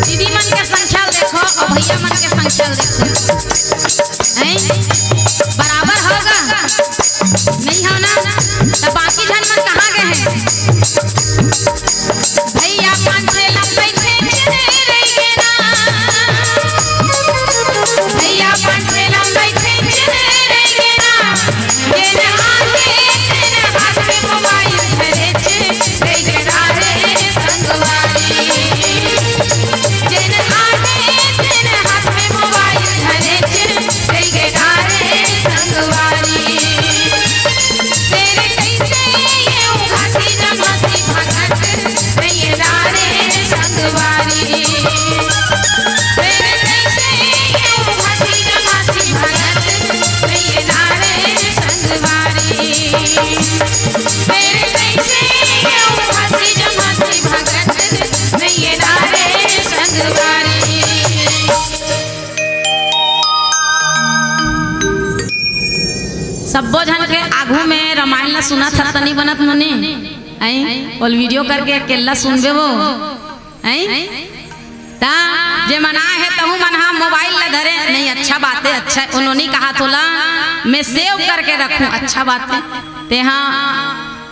दीदी मन के संख्या ल देखो अउ भैया मन के संख्या ल देखो, हैं? बराबर होगा? नहीं हो ना? त बाकी झन मन कहाँ गए हैं? भैया पाँच छे लंबई खेंचे रहिगे ना, भैया पाँच छे लंबई खेंचे रहिगे ना, जेन आगे तेन हाथ में मोबाइल धरे छे, रहिगे ना रे संगवारी। जेन आगे तेन हाथ में मोबाइल धरे छे, रहिगे ना रे संगवारी। फेर कइसे ये घसी जमासी भगत, ये ना रे संगवारी। फेर कइसे ये घसी जमासी भगत, ये ना रे संगवारी। फेर कइसे ये घसी जमासी भगत, ये ना रे संगवारी। सब्बो झन के आघू में रामायण ला सुनत हस त नी बनत मुनि? हैं? ओला video करके अकेल्ला सुनबे वो? हैं? त जे मन आए हे तहू मन हा मोबाइल ला धरे, नहीं, अच्छा बात हे, अच्छा हे। उन्होंने कहा तोला, मैं save करके रखूं, अच्छा बात हे। तेहा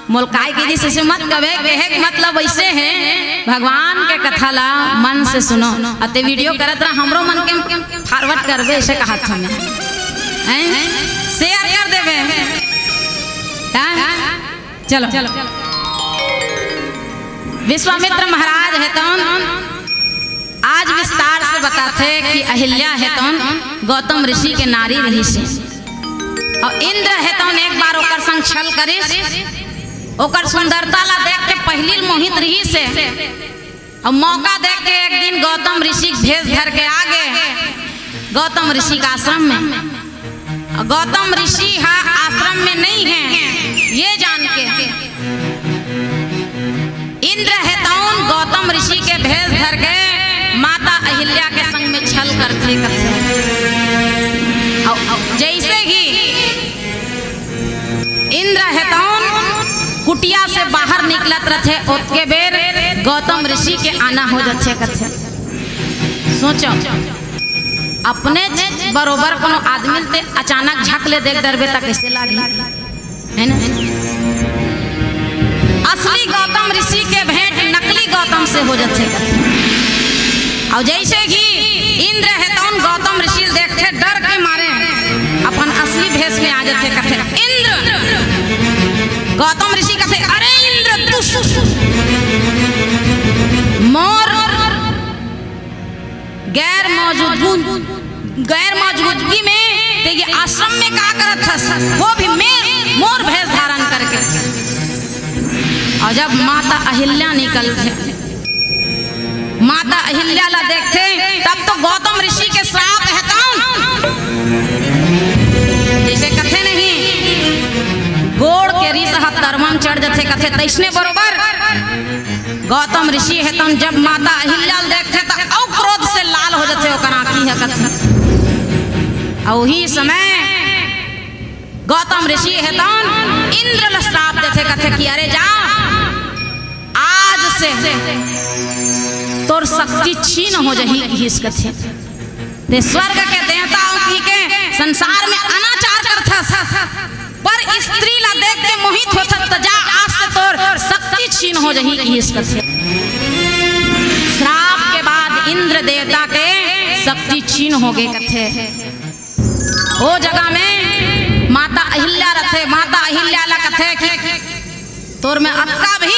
मोला काय कहिस, अइसे मत कबे, कहे के मतलब अइसे हे, भगवान के कथा ला मन से सुनो। अते video करत रहा, हमरो मन के forward करबे, अइसे कहत हंव मैं। हैं? Share कर देबे। हाँ? चलो। विश्वामित्र महाराज हे तौन आज विस्तार से बताथे कि अहिल्या हे तौन गौतम ऋषि के नारी रहिस हे। अउ इंद्र हे तौन एक बार ओकर संग छल करिस, ओकर सुंदरता ला देख के पहिली मोहित रहिस हे। अउ मौका देख के एक दिन गौतम ऋषि के भेष धर के आ गे। गौतम ऋषि के आश्रम में, गौतम ऋषि हा आश्रम में नहीं हे, ये जान के इंद्र हे तौन गौतम ऋषि के भेष धर के माता अहिल्या के संग में छल करथे, करथे। अउ, अउ जैसे ही इंद्र हे तौन कुटिया से बाहर निकलत रथे, ओतके बेर गौतम ऋषि के आना हो जाथे, कथे। सोचो, अपने बरोबर कोनो आदमी ते अचानक झक ले देख डरबे त कइसे लागही, है ना? असली गौतम ऋषि के भेंट नकली गौतम से हो जाथे। अउ जैसे ही इंद्र हे तौन गौतम ऋषि ल देखथे, डर के मारे अपन असली भेष में आ जाथे, कथे, "इंद्र।" गौतम ऋषि कथे, "अरे इंद्र, तू मोर गैर मौजूदगी, गैर मौजूदगी में ते ये आश्रम में का करत हस, वो भी मैं मोर भेष धारण करके।" अउ जब माता अहिल्या निकलथे, माता अहिल्या ला देखथे, तब तो गौतम ऋषि के श्राप हे तौन, जैसे कथे नहीं, अइसने बरोबर गौतम ऋषि हे तउन जब माता अहिल्या ल देखथे त अउ क्रोध से लाल हो जथे ओकर आँखी ह कथे। अउ उही समय गौतम ऋषि हे तउन इंद्र ल श्राप देथे, कथे कि अरे जा, आज से तोर शक्ति छीन हो जही किहिस कथे। ते स्वर्ग के देवता अउ कहिके संसार में अनाचार करथस, पर स्त्री ला देख के मोहित होथस, त जा आज से तोर शक्ति छीन हो जही किहिस कथे। श्राप के बाद इंद्र देवता के शक्ति छीन हो गे कथे। ओ जगह में माता अहिल्या रथे, माता अहिल्या ला कथे कि तोर में अतका भी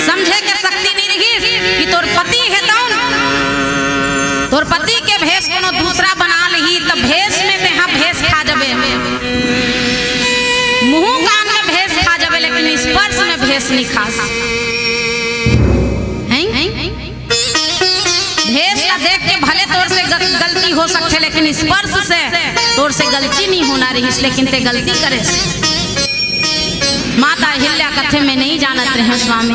समझे के शक्ति नइ रिहिस कि तोर पति हे तउन, तोर पति के भेष कोनो दूसरा बना लिही, त भेष में तेहा भेष खा जबे, मुंह कान में भेष खा जबे, लेकिन स्पर्श में भेष नइ खास। हैं? भेष ला देख के भले तोर से ग-, गलती हो सकथे, लेकिन स्पर्श से तोर से गलती नइ होना रिहिस, लेकिन ते गलती करेस। माता अहिल्या कथे, मैं नइ जानत रहेंव स्वामी,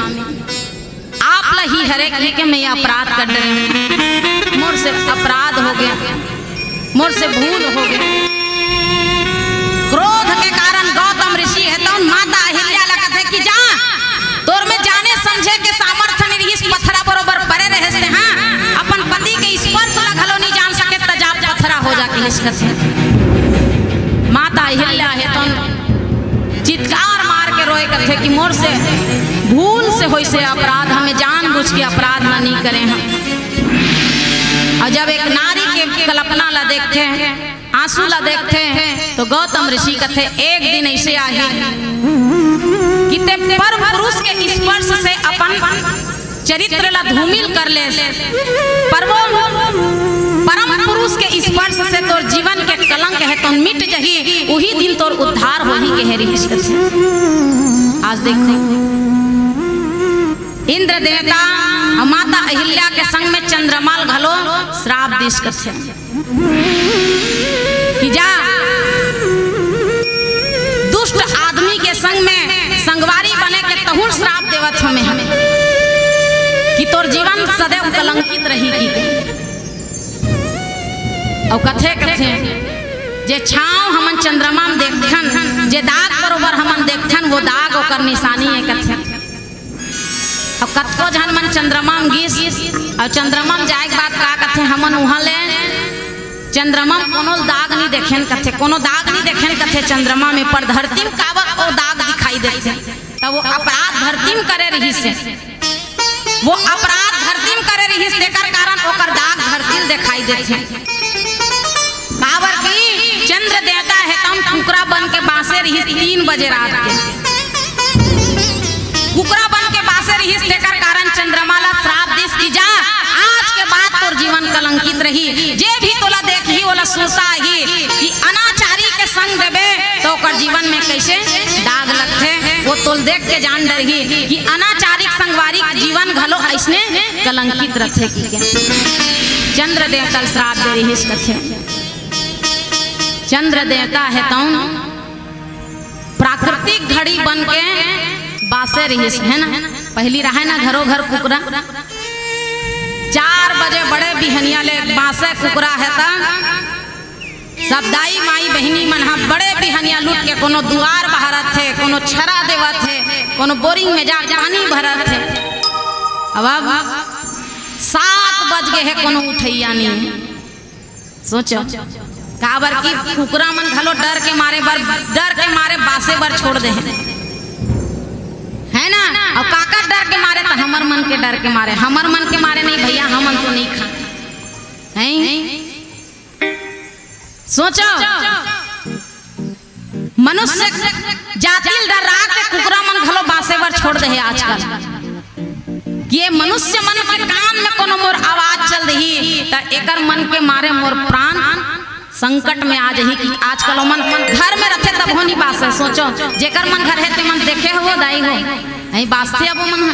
आप ला ही हरे कहिके मैं ये अपराध कर डरेंव, मोर से अपराध हो गे, मोर से भूल हो गे। क्रोध के कारण गौतम ऋषि हे तउन माता अहिल्या ला कथे कि जा, तोर में जाने समझे के सामर्थ्य नइ रिहिस, पथरा बरोबर परे रहेस ते, हाँ, अपन पति के स्पर्श ला घलो नइ जान सके, त जा पथरा हो जा किहिस कथे। माता अहिल्या हे तउन चित्कार मार के रोए कथे कि मोर से भूल से होइस हे अपराध, मैं जानबूझ के अपराध ला नइ करे हंव। अउ जब एक नारी के कल्पना ला देखथे, आंसू ला देखथे, त गौतम ऋषि कथे, एक दिन अइसे आही कि ते पर पुरुष के स्पर्श से अपन चरित्र ला धूमिल कर लेस, पर वो परम पुरुष के स्पर्श से तोर जीवन के कलंक हे तउन मिट जही, उही दिन तोर उद्धार होही कहे रिहिस कथे। आज देखो, इंद्र देवता अउ माता अहिल्या के संग में चंद्रमा ल घलो श्राप दिस कथे कि जा, दुष्ट आदमी के संग में संगवारी बने के तहूं ल श्राप देवत हंव मैं कि तोर जीवन सदैव कलंकित रही कि। अउ कथे कथे, जे छांव हमन चंद्रमा म देखथन, जे दाग बरोबर हमन देखथन, वो दाग ओकर निशानी हे कथे। अउ कतको झन मन चंद्रमा म गिस, अउ चंद्रमा म जाए के बाद का कथे, हमन उहां ले चंद्रमा म कोनो दाग नइ देखेन कथे, कोनो दाग नइ देखेन कथे चंद्रमा में, पर धरती म काबर ओ दाग दिखाई देथे, त वो अपराध धरती म करे रिहिस हे। वो अपराध धरती म करे रिहिस, तेकर कारण ओकर दाग धरती ल देखाई देथे। काबर कि चंद्र देवता हे तउन कुकरा बन के बांसे रिहिस तीन बजे रात के। कुकरा बन के बांसे रिहिस, तेकर कारण चंद्रमा ला श्राप दिस कि जा, आज के बाद तोर जीवन कलंकित रही। जे भी तोला देखही, ओला सुरता आही कि अनाचारी के संग देबे, त ओकर जीवन में कइसे दाग लगथे, वो तोल देख के जान डरही कि अनाचारिक संगवारी के जीवन घलो अइसने कलंकित रथे कहिके। चंद्र देवता ल श्राप दे रिहिस कथे। चंद्र देवता हे तउन प्राकृतिक घड़ी बन के बांसे रिहिस, हे ना? पहिली रहय ना घरो घर कुकरा, चार बजे बड़े बिहनिया ले बांसे कुकरा हे त सब दाई माई बहिनी मन ह बड़े बिहनिया लुट के कोनो दुवार बहारत हे, कोनो छरा देवत हे, कोनो बोरिंग में जाके पानी भरत हे। अब, अब सात बज गे हे, कोनो उठइया नइ हे। सोचो, काबर कि कुकरा मन घलो डर के मारे बर, डर के मारे बांसे बर छोड़ दे हे, हे ना? अउ काकर डर के मारे? त हमर मन के डर के मारे। हमर मन के मारे नहीं भइया, हमन तो नइ खान, हैं? सोचो, मनुष्य जाति ल डरा के कुकरा मन घलो बांसे बर छोड़ दे हे आजकल। कि ये मनुष्य मन के कान में कोनो मोर आवाज चल देही, त एकर मन के मारे मोर प्राण संकट में आ जही। कि आजकल ओमन घर में रथे तभो नी बांसे। सोचो, जेकर मन घर हे ते मन देखे हो दाई हो, नहीं बांसथे अब ओमन ह,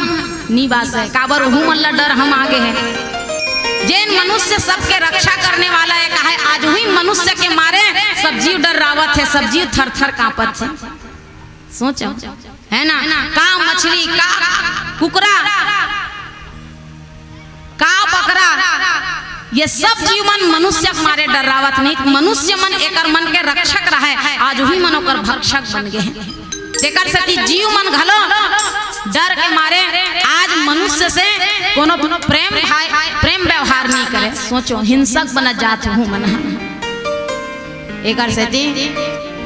नी बांसे। काबर उहू मन ला डर हम आगे हे। जेन मनुष्य सबके रक्षा करने वाला हे, काहे आज उही मनुष्य के मारे सब जीव डर्रावत हे, सब जीव थर थर कांपत हे। सोचो, है ना? का मछली, का कुकरा, का बकरा, ये सब जीव मन मनुष्य के मारे डर्रावत नहीं। मनुष्य मन एकर मन के रक्षक रहय, आज उही मन ओकर भक्षक बन गे हे। जेकर सेती जीव मन घलो डर के मारे आज मनुष्य से कोनो प्रेम भाई, प्रेम व्यवहार नहीं करे। सोचो, हिंसक बना जात हूँ मन ह। एकर सेती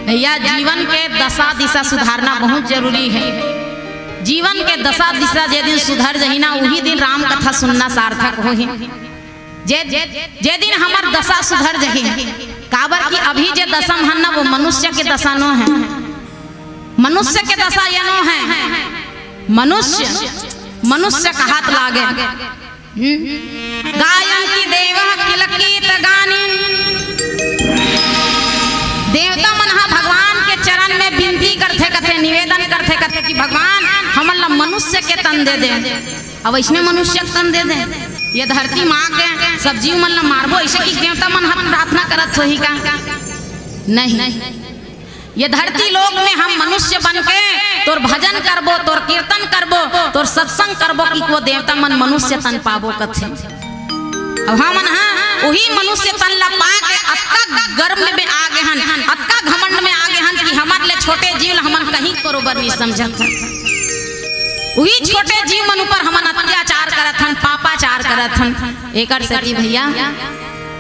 भैया, जीवन के दशा दिशा सुधारना बहुत जरूरी है। जीवन के दशा दिशा जे दिन सुधर जही ना, उही दिन राम कथा सुनना सार्थक होही। जे, जे दिन हमर दशा सुधर जही, काबर कि अभी जे दशा म हन ना, वो मनुष्य के दशा नो है। मनुष्य के दशा ये नो है। मनुष्य, मनुष्य कहात लागे। हम्म? गायन्ति देवः किल गीत गानिन्। देवता मन ह भगवान के चरण में विनती करथे, कथे, निवेदन करथे, कथे कि भगवान, हमन ला मनुष्य के तन दे दे। अब अइसने मनुष्य के तन दे दे, ये धरती म आके सब जीव मन ला मारबो, अइसे कि देवता मन ह प्रार्थना करत होही का? नहीं। ये धरती लोक में हम मनुष्य बन के तोर भजन करबो, तोर कीर्तन करबो, तोर सत्संग करबो कि वो देवता मन मनुष्य तन पाबो कथे। अब हमन ह उही मनुष्य तन ला पा के अतका गर्व में आ गे हन, अतका घमंड में आ गे हन कि हमर ले छोटे जीव ला हमन कहीं बरोबर नहीं समझत हन। उही छोटे जीव मन ऊपर हमन अत्याचार करत हन, पापाचार करत हन। एकर सेती भैया,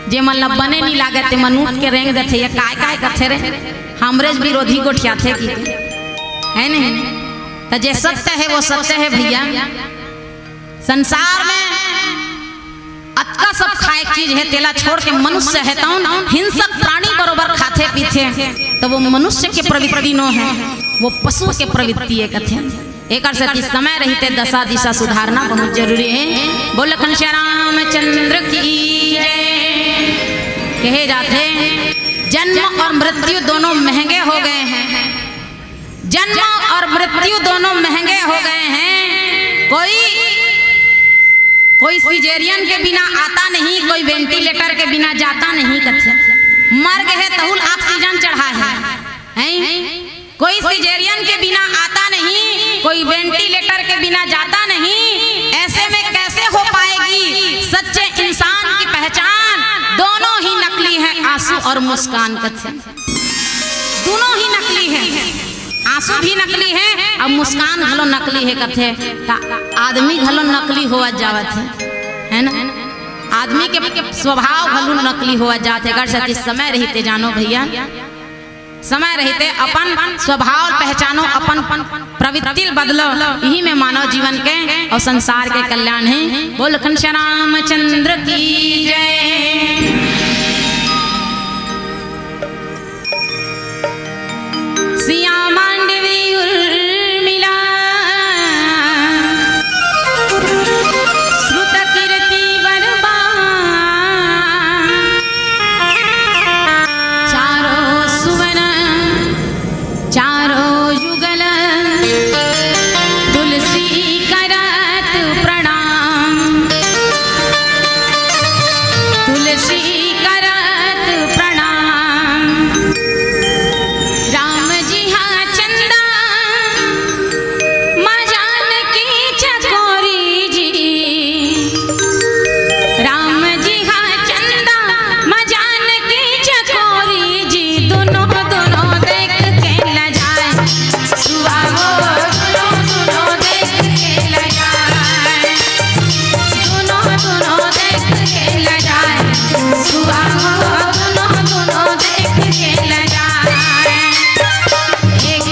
जे मन ला बने नहीं लागे, ते मन उठ के रेंग देथे, ये काय काय कथे रे, हमरेच विरोधी गोठियाथे कि, है नहीं? त जे सत्य है, वो सत्य है भैया। संसार में अतका सब खाए के चीज है, तेला छोड़ के मनुष्य है, तौन हिंसक प्राणी बरोबर खाथे पीथे, तो वो मनुष्य के प्रवृत्ति नो है, वो पशु के प्रवृत्ति है कथे। एकर सेती समय रहिते दशा दिशा सुधारना बहुत जरूरी है। बोल लखन श्याम रामचंद्र की जय। कहे जाथे, जन्म और मृत्यु दोनों महंगे हो गए हैं, जन्म और मृत्यु दोनों महंगे हो गए हैं। कोई, कोई सिजेरियन के बिना आता नहीं, कोई वेंटिलेटर के बिना जाता नहीं, कथे। मर गए हैं तहुल ऑक्सीजन चढ़ा है, हैं? कोई सिजेरियन के बिना आता नहीं, कोई वेंटिलेटर के बिना जाता नहीं। ऐसे में कैसे हो पाएगी सच्चे इंसान की पहचान? दोनों ही नकली है, आंसू और मुस्कान, कथे। दोनों ही नकली है, आंसू भी नकली है और मुस्कान घलो नकली है, कथे। त आदमी घलो नकली होवत जावत है, है ना? आदमी के स्वभाव घलो नकली होवत जात है। एकर सेती समय रहिते जानो भैया, समय रहिते अपन स्वभाव पहचानो, अपन प्रवृत्ति बदलो, यही में मानव जीवन के और संसार के कल्याण है। बोल लखन श्याम रामचंद्र की जय। सिया मांडवी उर्मिला, श्रुत कीर्ति बरबा, चारों सुवन चारों युगल, तुलसी करत प्रणाम, तुलसी करत प्रणाम। राम जी हा चंदा, माँ जानकी चकोरी जी। राम जी हा चंदा, माँ जानकी चकोरी जी। दोनों, दोनों देख के लजाए। सुआ हो, दोनों, दोनों देख के लजाए। दोनों, दोनों देख के लजाए। सुआ हो, दोनों, दोनों देख के लजाए। एक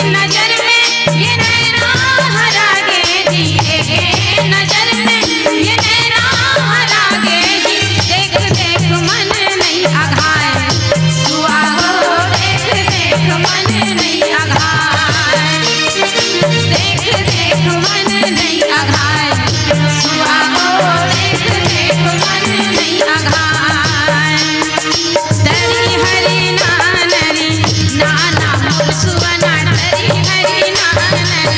नजर में ये नैना हरा गे जी, एक नजर में ये नैना हरा गे जी। देख देख मन नहीं अघाए, सुआ हो, देख देख मन नहीं अघाए। देख देख मन नहीं अघाए, सुआ हो, देख देख मन नहीं अघाए। तरी हरी नानरी नाना मोर सुवना, तरी हरी नानरी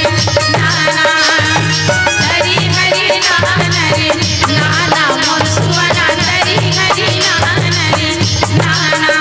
नाना, तरी हरी नानरी नाना मोर सुवना, तरी हरी नानरी नाना।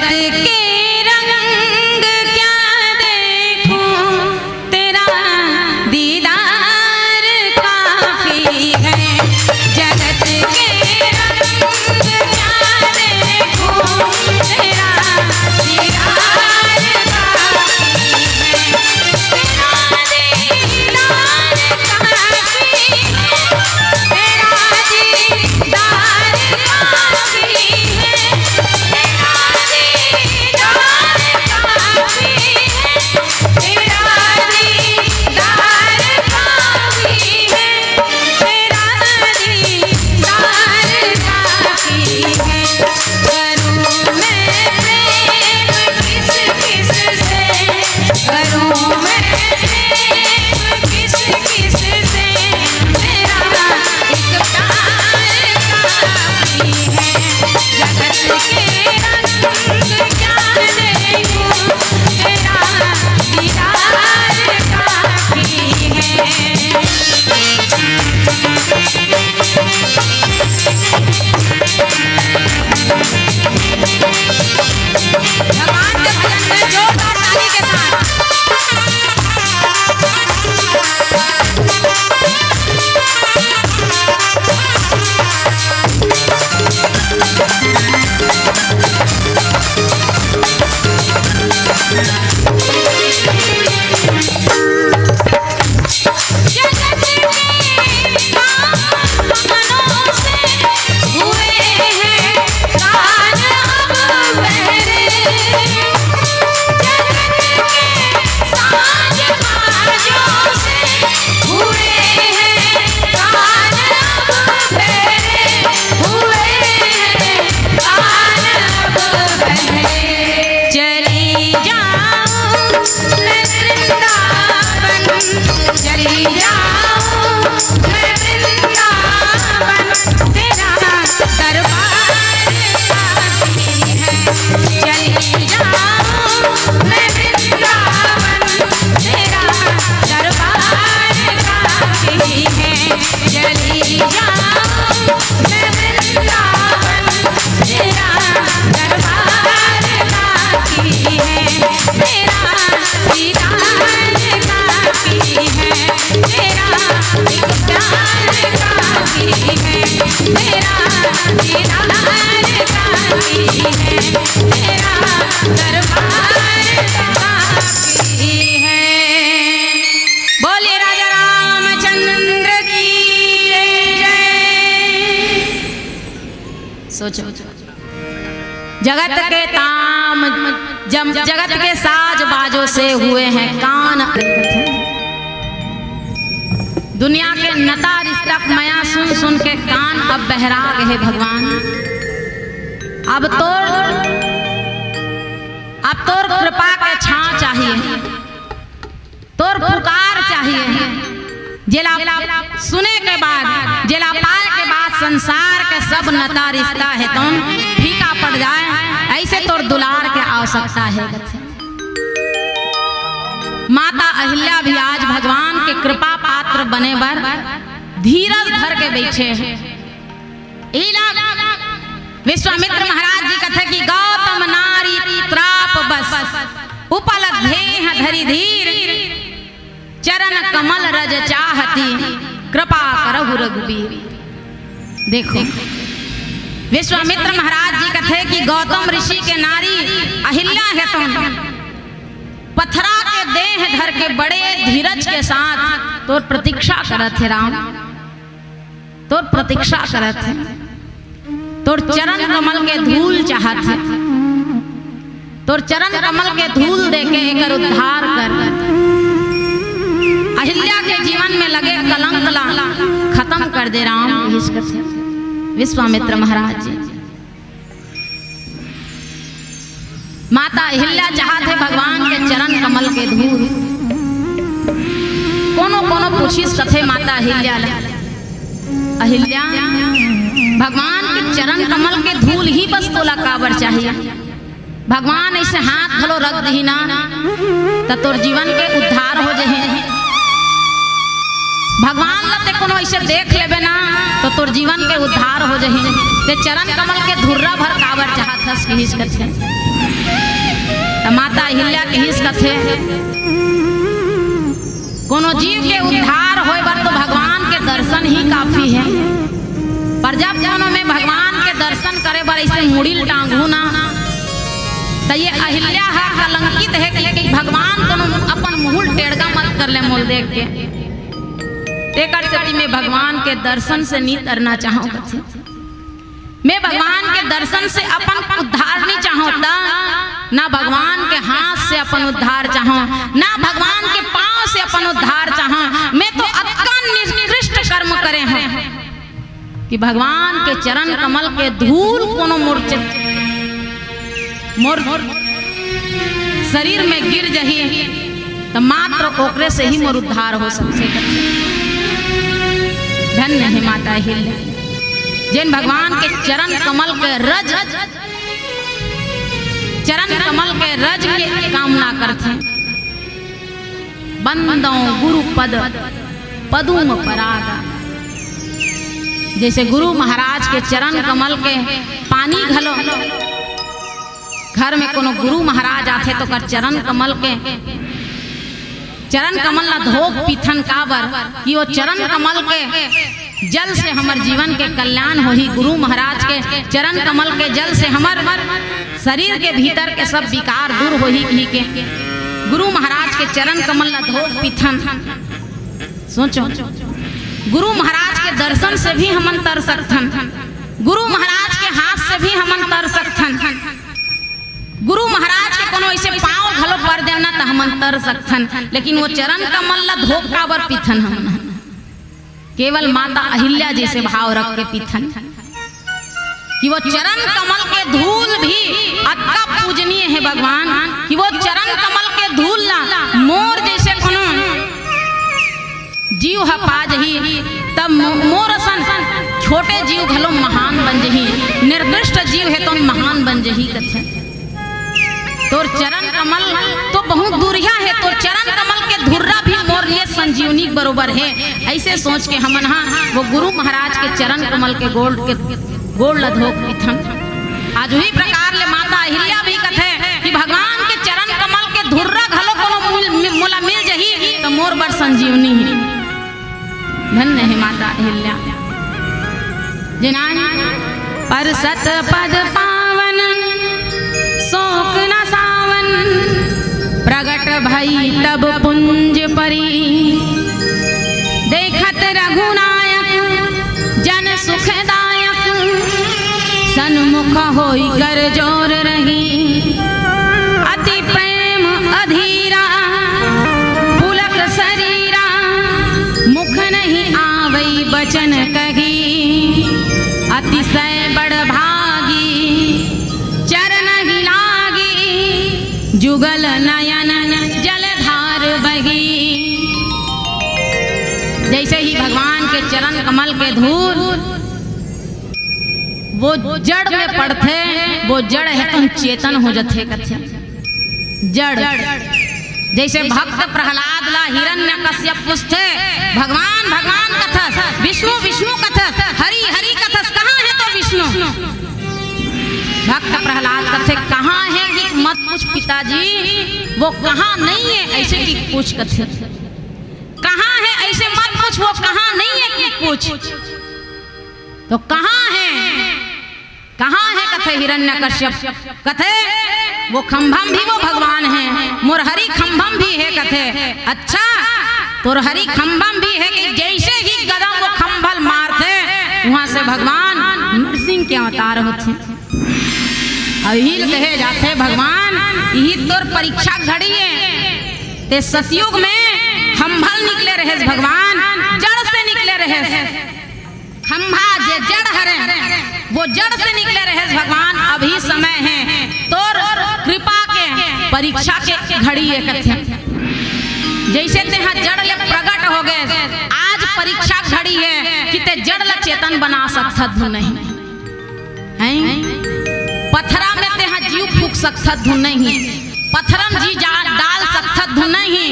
के रंग क्या देखूं, तेरा दीदार काफी है। जगत के रंग क्या देखूं, तेरा दीदार काफी है। तेरा दीदार काफी है, तेरा दीदार काफी है, तेरा दीदार काफी है, तेरा दीदार काफी है, तेरा दीदार काफी है। करूं मैं प्रेम किस किस से, करूं मैं प्रेम किस किस से, मेरा एक प्यार काफी है। जगत के रंग क्या देखूं, तेरा दीदार काफी है। भगवान के भजन में जोरदार ताली के साथ। जगत के कानों से हुए हैं कान अब बहरे। जगत के साज बाजों से हुए हैं कान अब बहरे, हुए हैं कान अब बहरे। चली जाऊं मैं वृंदावन, चली जाऊं मैं वृंदावन, तेरा दरबार काफी है। चली जाऊं मैं वृंदावन, तेरा दरबार काफी है। चली जाऊं मैं वृंदावन, तेरा दरबार काफी है, तेरा दीदार काफी है, तेरा एक प्यार काफी है, तेरा दीदार काफी है, तेरा दरबार काफी है। बोलिए राजा रामचंद्र की जय। सोचो, जगत के ताम जम, जगत के साज बाजों से हुए हैं कान। दुनिया के नता रिश्ता मया सुन सुन के कान अब बहरा गए हे भगवान। अब तोर, अब तोर कृपा के छांव चाहिए। तोर पुकार चाहिए, जेला सुने के बाद, जेला पाए के बाद संसार के सब नता रिश्ता हे तोन फीका पड़ जाए, ऐसे तोर दुलार के आवश्यकता हे। माता अहिल्या भी आज भगवान के कृपा पात्र बने बर धीरज धर के बैठे हे। इला विश्वामित्र महाराज जी कथे कि गौतम नारी त्राप बस, उपलब्धेह धरि धीर, चरण कमल रज चाहती, कृपा करहु रघुबीर। देखो, विश्वामित्र महाराज जी कथे कि गौतम ऋषि के नारी अहिल्या हे तो पथरा के देह धर के बड़े धीरज के साथ तोर प्रतीक्षा करत हे राम। तोर प्रतीक्षा करत हे, तोर चरण कमल के धूल चाहत हे, तोर चरण कमल के धूल देके एकर उद्धार कर। अहिल्या के जीवन में लगे कलंक ला खत्म कर दे राम, विश्वामित्र महाराज जी। माता अहिल्या चाहत हे भगवान के चरण कमल के धूल। कोनो कोनो पूछिस कथे माता अहिल्या ला, अहिल्या, भगवान के चरण कमल के धूल ही बस तोला काबर चाहिए? भगवान ऐसे हाथ घलो रख दही ना, त तोर जीवन के उद्धार हो जही। भगवान ला ते कोनो ऐसे देख लेबे ना, त तोर जीवन के उद्धार हो जही। ते चरण कमल के धुर्रा भर काबर चाहत हस, किहिस कथे। त माता अहिल्या कहिस कथे, कोनो जीव के उद्धार होय बर तो भगवान के दर्शन ही काफी हे। पर जब कोनो में भगवान के दर्शन करे बर अइसे मुड़ी ल टांगहूं ना, त ये अहिल्या ह कलंकित हे कि, कि भगवान कोनो अपन मुंह ल टेड़गा मत कर ले मोल देख के। तेकर सेती में भगवान के दर्शन से नी तरना चाहंव कथे। मैं भगवान के दर्शन से अपन उद्धार नी चाहंव त, ना भगवान के हाथ से अपन उद्धार चाहंव, ना भगवान के पांव से अपन उद्धार चाहंव। मैं तो अतका निकृष्ट कर्म करे हंव कि भगवान के चरण कमल के धूल कोनो मोर च-, मोर शरीर में गिर जही, त मात्र ओकरे से ही मोर उद्धार हो सकथे। धन्य हे माता अहिल्या, जेन भगवान के चरण कमल के रज, चरण कमल के रज के कामना करथे। बंदौं गुरु पद पदुम पराग। जइसे गुरु महाराज के चरण कमल के पानी घलो, घर में कोनो गुरु महाराज आथे त ओकर चरण कमल के, चरण कमल ला धो के पीथन, काबर कि वो चरण कमल के जल से हमर जीवन के कल्याण होही। गुरु महाराज के चरण कमल के जल से हमर शरीर के भीतर के सब विकार दूर होही कहिके गुरु महाराज के चरण कमल ला धो के पीथन। सोचो, गुरु महाराज के दर्शन से भी हमन तर सकथन, गुरु महाराज के हाथ से भी हमन तर सकथन, गुरु महाराज के कोनो अइसे पांव घलो पर देन ना त हमन तर सकथन, लेकिन वो चरण कमल ला धो के काबर पीथन हमन? केवल माता अहिल्या जइसे भाव रख के पीथन कि वो चरण कमल के धूल भी अतका पूजनीय हे भगवान कि वो चरण कमल के धूल ला मोर जइसे कोनो जीव ह पा जही, तब मो-, मोर असन छोटे जीव घलो महान बन जही, निकृष्ट जीव हे तो महान बन जही कथे। तोर चरण कमल तो बहुत दूरिहा हे, तोर चरण कमल के धुर्रा भी मोर लिए संजीवनी के बरोबर हे। अइसे सोच के हमन हा वो गुरु महाराज के चरण कमल के गोड़ के गोड़ ल धो के पीथन। आज उही प्रकार ले माता अहिल्या भी कथे कि भगवान के चरण कमल के धुर्रा घलो कोनो मिल, मि-, मोला मिल जही त मोर बर संजीवनी हे। धन्य हे माता अहिल्या। जेना परसत पद पावन शोक न सावन, प्रगट भई तब पुंज परी। देखत रघुनायक जन सुखदायक, सन्मुख होई कर जोर रही। अति प्रेम अधीरा पुलक शरीरा, मुख नहीं आवई बचन कही। अतिशय बड़ भागी चरण ही लागी, जुगल नयन जलधार बही। जइसे ही भगवान के चरण कमल के धूल वो जड़ में पड़थे, वो जड़ हे तो चेतन हो जथे कथे। जड़ जइसे भक्त प्रहलाद ला हिरण्यकश्यप पूछथे, "भगवान, भगवान कथस, विष्णु, विष्णु कथस, हरि, हरि कथस, कहाँ हे तो विष्णु?" भक्त प्रहलाद कथे, "कहाँ हे कि मत पूछ पिताजी, वो कहाँ नहीं हे, अइसे कि पूछ," कथे। "कहाँ हे अइसे मत पूछ, वो कहाँ नहीं हे कि पूछ।" तो कहाँ हे, कहाँ हे कथे हिरण्यकश्यप? कथे, "वो खंभम भी वो भगवान हे, मोर हरि खंभम भी हे," कथे। "अच्छा, तोर हरि खंभम भी हे?" कि जइसे ही गदा वो खंभल मारथे, उहाँ से भगवान नरसिंह के अवतार होथे। अउ इही ल कहे जाथे, "भगवान, इही तोर परीक्षा घड़ी हे। ते सतयुग में खंभल निकले रहेस भगवान, जड़ से निकले रहेस।" खंभा जे जड़ हरे, वो जड़ से निकले रहेस भगवान। अभी समय हे, तोर कृपा के परीक्षा के घड़ी हे कथे। जइसे तेहा जड़ ले प्रगट हो गे, आज परीक्षा घड़ी हे कि ते जड़ ला चेतन बना सकथस धुन नहीं। हैं? पथरा में तेहा जीव फूंक सकथस धुन नहीं, पथरा में जी जा-, डाल सकथस धुन नहीं।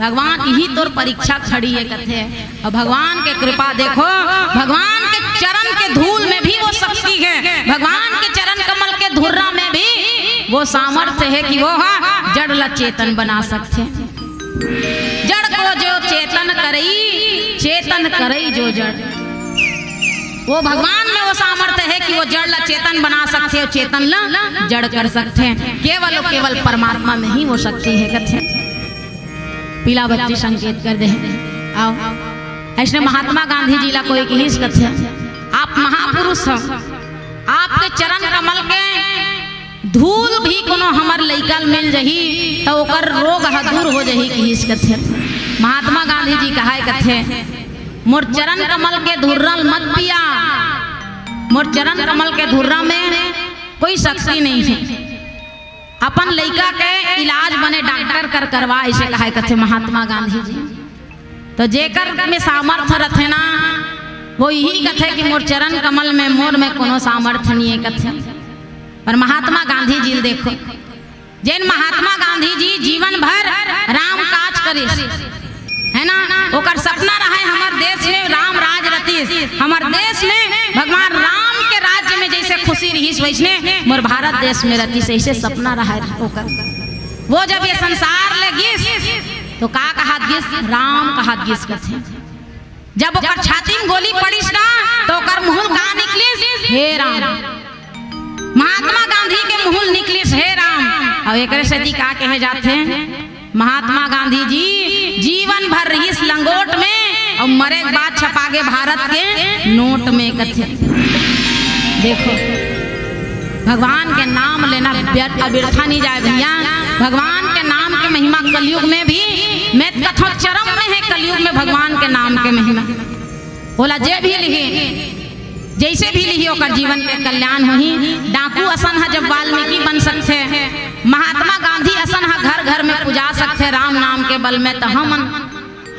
भगवान, इही तोर परीक्षा घड़ी हे कथे। अउ भगवान के कृपा देखो, भगवान के चरण के धूल में भी वो शक्ति हे, भगवान के चरण कमल के धुर्रा में भी वो सामर्थ्य हे कि वो ह जड़ ला चेतन बना सकथे। जड़ को जो चेतन करई, चेतन करई जो जड़। वो भगवान में वो सामर्थ्य हे कि वो जड़ ला चेतन बना सकथे अउ चेतन ला जड़ कर सकथे। केवल अउ केवल परमात्मा में ही वो शक्ति हे कथे। पीला बत्ती संकेत कर दे। आओ, अइसने महात्मा गांधी जी ला कोई कहिस कथे, आप महापुरुष हो, आपके चरण कमल के धूल भी कोनो हमर लइका ल मिल जही, त ओकर रोग ह दूर हो जही, कहिस कथे। महात्मा गांधी जी कहाय कथे, "मोर चरण कमल के धुर्रा ल मत पिया, मोर चरण कमल के धुर्रा में कोई शक्ति नहीं हे। अपन लइका के इलाज बने डॉक्टर कर करवा," अइसे कहाय कथे महात्मा गांधी जी। तो जेकर में सामर्थ्य रथे ना, वो यही कथे कि मोर चरण कमल में, मोर में कोनो सामर्थ्य नहीं हे कथे। पर महात्मा गांधी जी ल देखो, जेन महात्मा गांधी जी जीवन भर राम काज करिस, हे ना, ओकर सपना रहय हमर देश में राम राज रतिस, हमर देश में भगवान राम के राज्य में जइसे खुशी रहिस वइसने मोर भारत देश में रतिस, अइसे सपना रहय ओकर। वो जब ये संसार ले गिस तो का कहात गिस? राम कहात गिस कथे। जब ओकर छाती में गोली पड़िस ना, तो ओकर मुँह ले का निकलिस? "हे राम।" महात्मा गांधी के मुँह ले निकलिस, "हे राम।" अउ एकरे सेती का कहे जाथे? महात्मा गांधी जी जीवन भर रहिस लंगोट में अउ मरे के बाद छपा गे भारत के नोट में कथे। देखो, भगवान के नाम लेना व्यर्थ, अबिरथा नहीं जाय भैया। भगवान के नाम के महिमा कलयुग में भी, मैं कथों चरम में हे कलयुग में भगवान के नाम के महिमा। ओला जे भी लिही, जइसे भी लिही, ओकर जीवन के कल्याण होही। डाकू असन ह जब वाल्मीकि बन सकथे, महात्मा गांधी असन ह घर घर में पुजा सकथे राम नाम के बल में, त हमन,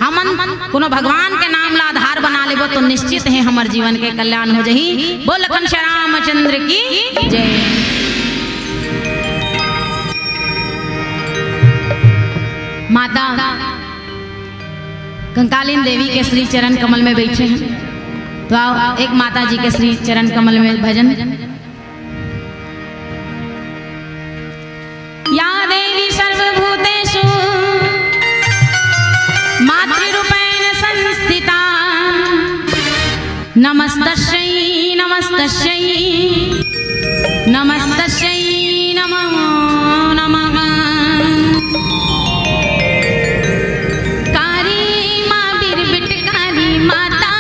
हमन कोनो भगवान के नाम ला आधार बना लेबो तो निश्चित हे हमर जीवन के कल्याण हो जही। बोल लखन श्री रामचंद्र की जय। माता कंकालीन देवी के श्री चरण कमल में बैठे हैं, तो आओ एक माता जी के श्री चरण कमल में भजन। या देवी सर्वभूतेषु मातृरूपेण संस्थिता, नमस्तस्यै नमस्तस्यै नमस्तस्यै नमो नमः। कारी माँ बिरबिट कारी माता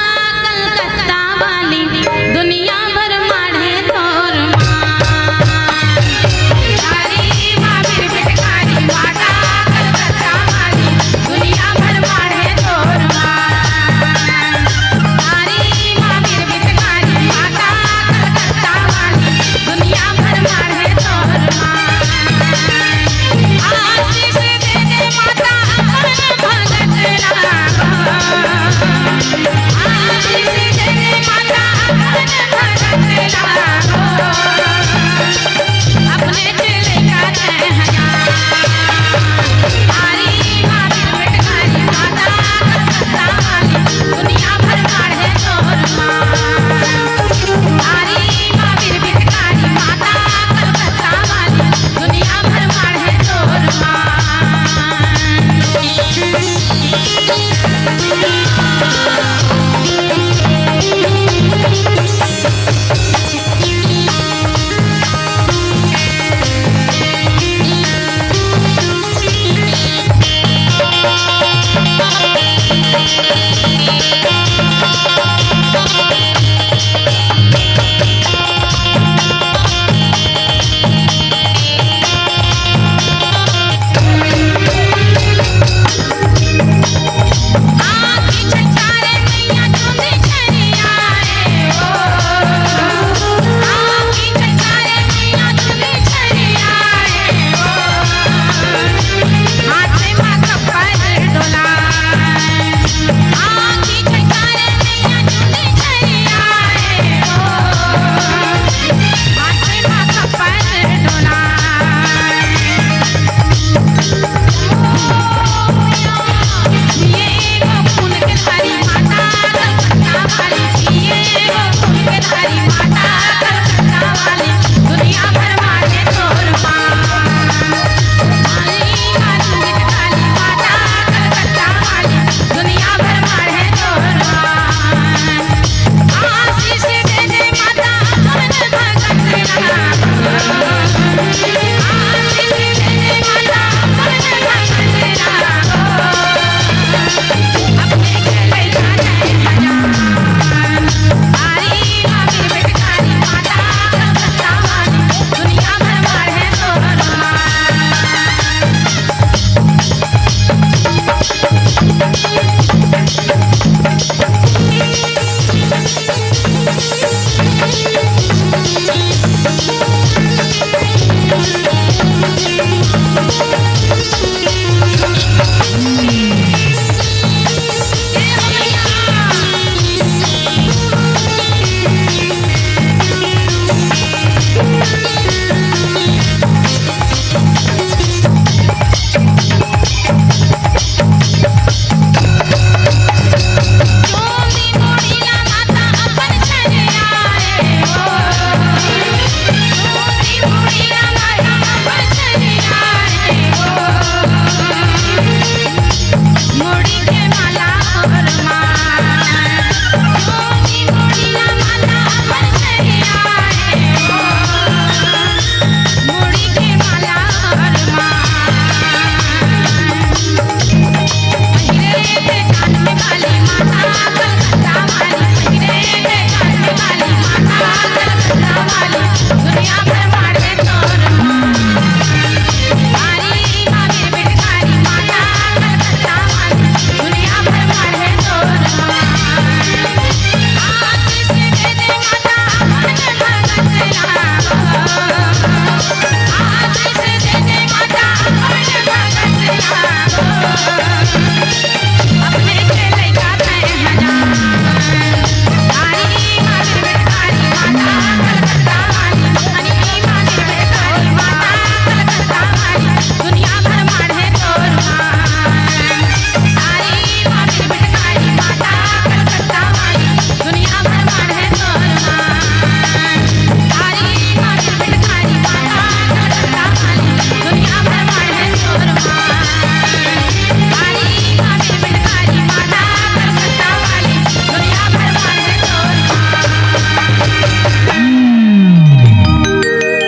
कलकत्ता वाली, दुनिया भर माढ़े तोर मान। कारी माँ बिरबिट कारी माता कलकत्ता वाली, दुनिया भर माढ़े तोर मान। कारी माँ बिरबिट कारी माता कलकत्ता वाली, दुनिया भर माढ़े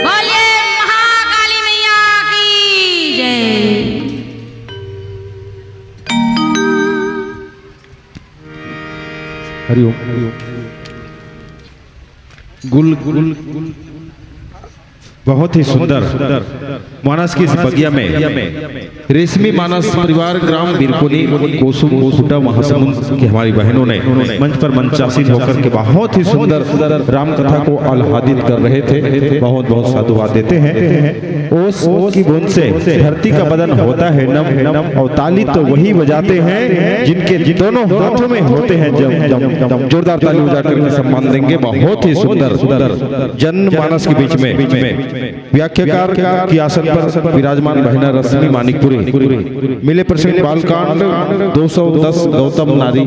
बोलिए महाकाली मैया की जय। हरिओम। गुल गुल बहुत ही सुंदर। मानस की इस बगिया में रेशमी मानस परिवार, ग्राम बिरकोनी, कोसुम, खूंटा, महासमुंद की हमारी बहनों ने मंच पर मंचासीन होकर के बहुत ही सुंदर राम कथा को आह्लादित कर रहे थे। बहुत बहुत साधुवाद देते हैं। ओस की बूंद से धरती का बदन होता है नम, नम, और ताली तो वही बजाते हैं जिनके दोनों हाथों में होते हैं जम, जम, जम। जोरदार ताली बजा करके सम्मान देंगे। बहुत ही सुंदर जनमानस के बीच में व्याख्याकार के आसन पर विराजमान बहिना रश्मि मानिकपुरी मिले प्रसंग बालकांड दो सौ दस गौतम नारी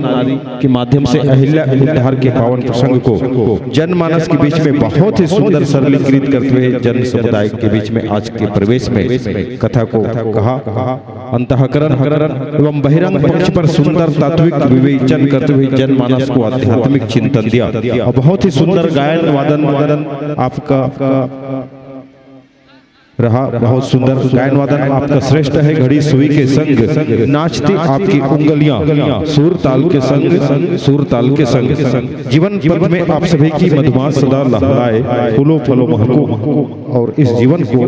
के माध्यम से अहिल्या उद्धार के पावन प्रसंग को जनमानस के बीच में बहुत ही सुंदर सरलीकृत करते हुए जन समुदाय के बीच में आज के प्रवेश में कथा को कहा। अंतःकरण एवं बहिरंग पक्ष पर सुंदर तात्विक विवेचन करते हुए जनमानस को आध्यात्मिक चिंतन दिया और बहुत ही सुंदर गायन वादन वादन आपका रहा। बहुत सुंदर गायन वादन आपका श्रेष्ठ है। घड़ी सुई के संग नाचती आपकी उंगलियां, सुर ताल के संग, सुर ताल के संग। जीवन पथ में आप सभी की मधुमास सदा लहराए, फूलो फलो महको और इस जीवन को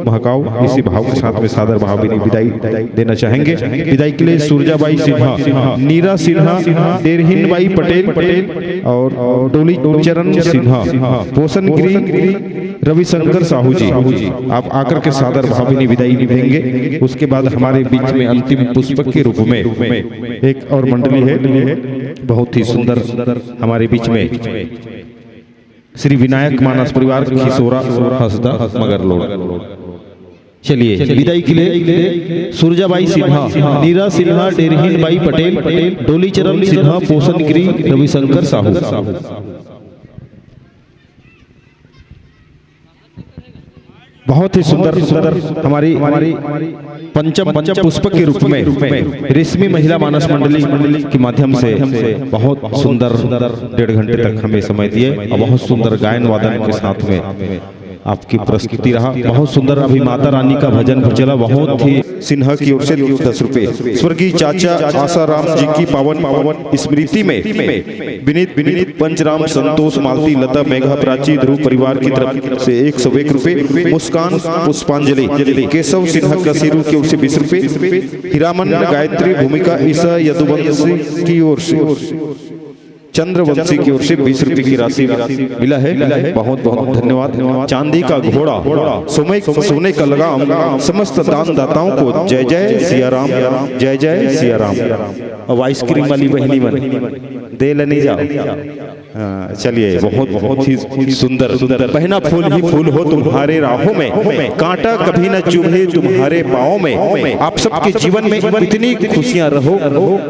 महकाओ। इसी भाव के साथ में सादर भावभीनी विदाई देना चाहेंगे। विदाई के लिए सुरजाबाई सिन्हा, नीरा सिन्हा, डेरहिन बाई पटेल और डोली चरण सिन्हा, पोषण गिरी रविशंकर साहू जी, आप आकर के सादर भावभीनी विदाई देंगे। उसके बाद हमारे बीच में अंतिम पुष्पक के रूप में एक और मंडली है, बहुत ही सुंदर हमारे बीच में श्री विनायक मानस परिवार खिसोरा हसदा मगरलोड। चलिए विदाई के लिए सुरजाबाई सिन्हा, नीरा सिन्हा, डेरहिन बाई पटेल, डोली चरण सिन्हा, पोषण गिरी, रविशंकर साहू। बहुत ही सुंदर सुंदर हमारी हमारी पंचम पंचम पुष्पक के रूप में रेशमी महिला मानस मंडली के माध्यम से बहुत सुंदर डेढ़ घंटे तक हमें समय दिए और बहुत सुंदर गायन वादन के साथ में आपकी प्रस्तुति रहा। बहुत सुंदर अभी माता रानी का भजन चला। बहुत ही सिन्हा की ओर से दस रुपए, स्वर्गीय चाचा आसाराम जी की पावन पावन स्मृति में विनीत विनीत पंचराम संतोष मालती लता मेघा प्राची ध्रुव परिवार की तरफ से एक सौ एक रुपए, मुस्कान पुष्पांजलि केशव सिन्हा कसीरू की ओर से बीस रुपए, हीरामन गायत्री भूमिका ईसा यदुवंशी की ओर से चंद्रवंशी की ओर से बीस रुपए की राशि मिला है। बहुत बहुत धन्यवाद। चांदी का घोड़ा, सोने सोने का लगाम, समस्त दान दाताओं को जय जय सिया राम, जय जय सिया राम। अब आइसक्रीम वाली बहिनी मन दे लेनी जाओ। हाँ, चलिए, बहुत बहुत ही सुंदर सुंदर। बहना फूल ही फूल हो तुम्हारे राहों में, कांटा कभी न चुभे तुम्हारे पाँव में। आप सबके जीवन में इतनी खुशियां रहो,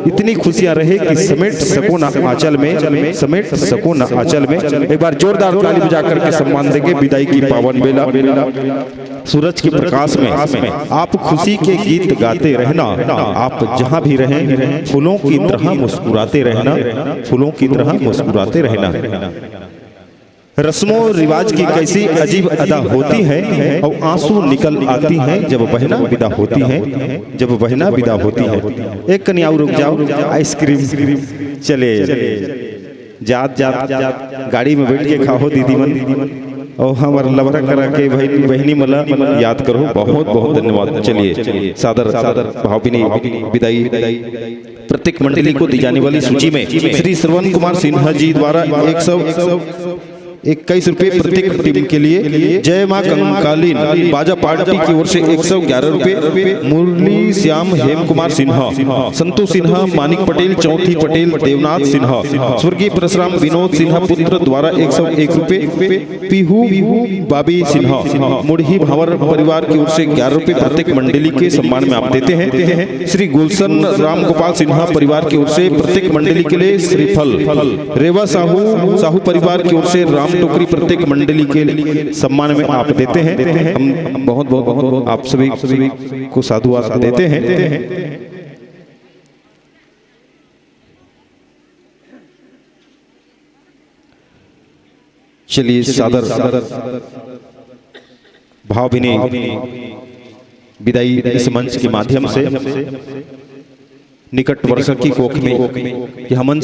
इतनी खुशियां रहे कि समेट सको ना आंचल में। में समेट सको न आंचल में। एक बार जोरदार ताली बजा करके सम्मान देंगे विदाई की पावन बेला। सूरज के प्रकाश में आप खुशी के गीत गाते रहना, आप जहां भी रहें फूलों की तरह मुस्कुराते रहना, फूलों की तरह मुस्कुराते रहना। रस्मों रिवाज की कैसी अजीब अदा होती है और आंसू निकल आती है जब बहना विदा होती है, जब बहना विदा होती है। एक कनी और रुक जाओ, आइसक्रीम चले जात जात गाड़ी में बैठ के खाहो दीदी मन, और हमर लभरा करा के भाई बहनी मला याद करो। बहुत बहुत धन्यवाद। चलिए सादर भावभीनी विदाई। प्रत्येक मंडली को दी जाने वाली सूची में श्री श्रवण कुमार सिन्हा जी द्वारा एक सौ इक्कीस रुपए प्रत्येक टीम के लिए, जय मां कंकालीन बाजा पार्टी की ओर से एक सौ ग्यारह रुपए, मुरली श्याम हेम कुमार सिन्हा, संतोष सिन्हा, मानिक पटेल, चौथी पटेल, देवनाथ सिन्हा, स्वर्गीय परशुराम विनोद सिन्हा पुत्र द्वारा एक सौ एक रुपए, पीहू बाबी सिन्हा, मुड़ही भांवर परिवार की ओर से ग्यारह रुपए प्रत्येक मंडली के सम्मान में आप देते हैं। श्री गुलशन राम गोपाल सिन्हा परिवार की ओर से प्रत्येक मंडली के लिए श्रीफल, रेवा साहू, साहू परिवार की ओर से राम टोकरी प्रत्येक मंडली के सम्मान में आप देते हैं। हम बहुत बहुत बहुत आप सभी को साधुवाद देते हैं। चलिए सादर भावभीनी विदाई इस मंच के माध्यम से निकट वर्ष की कोख में यह मंच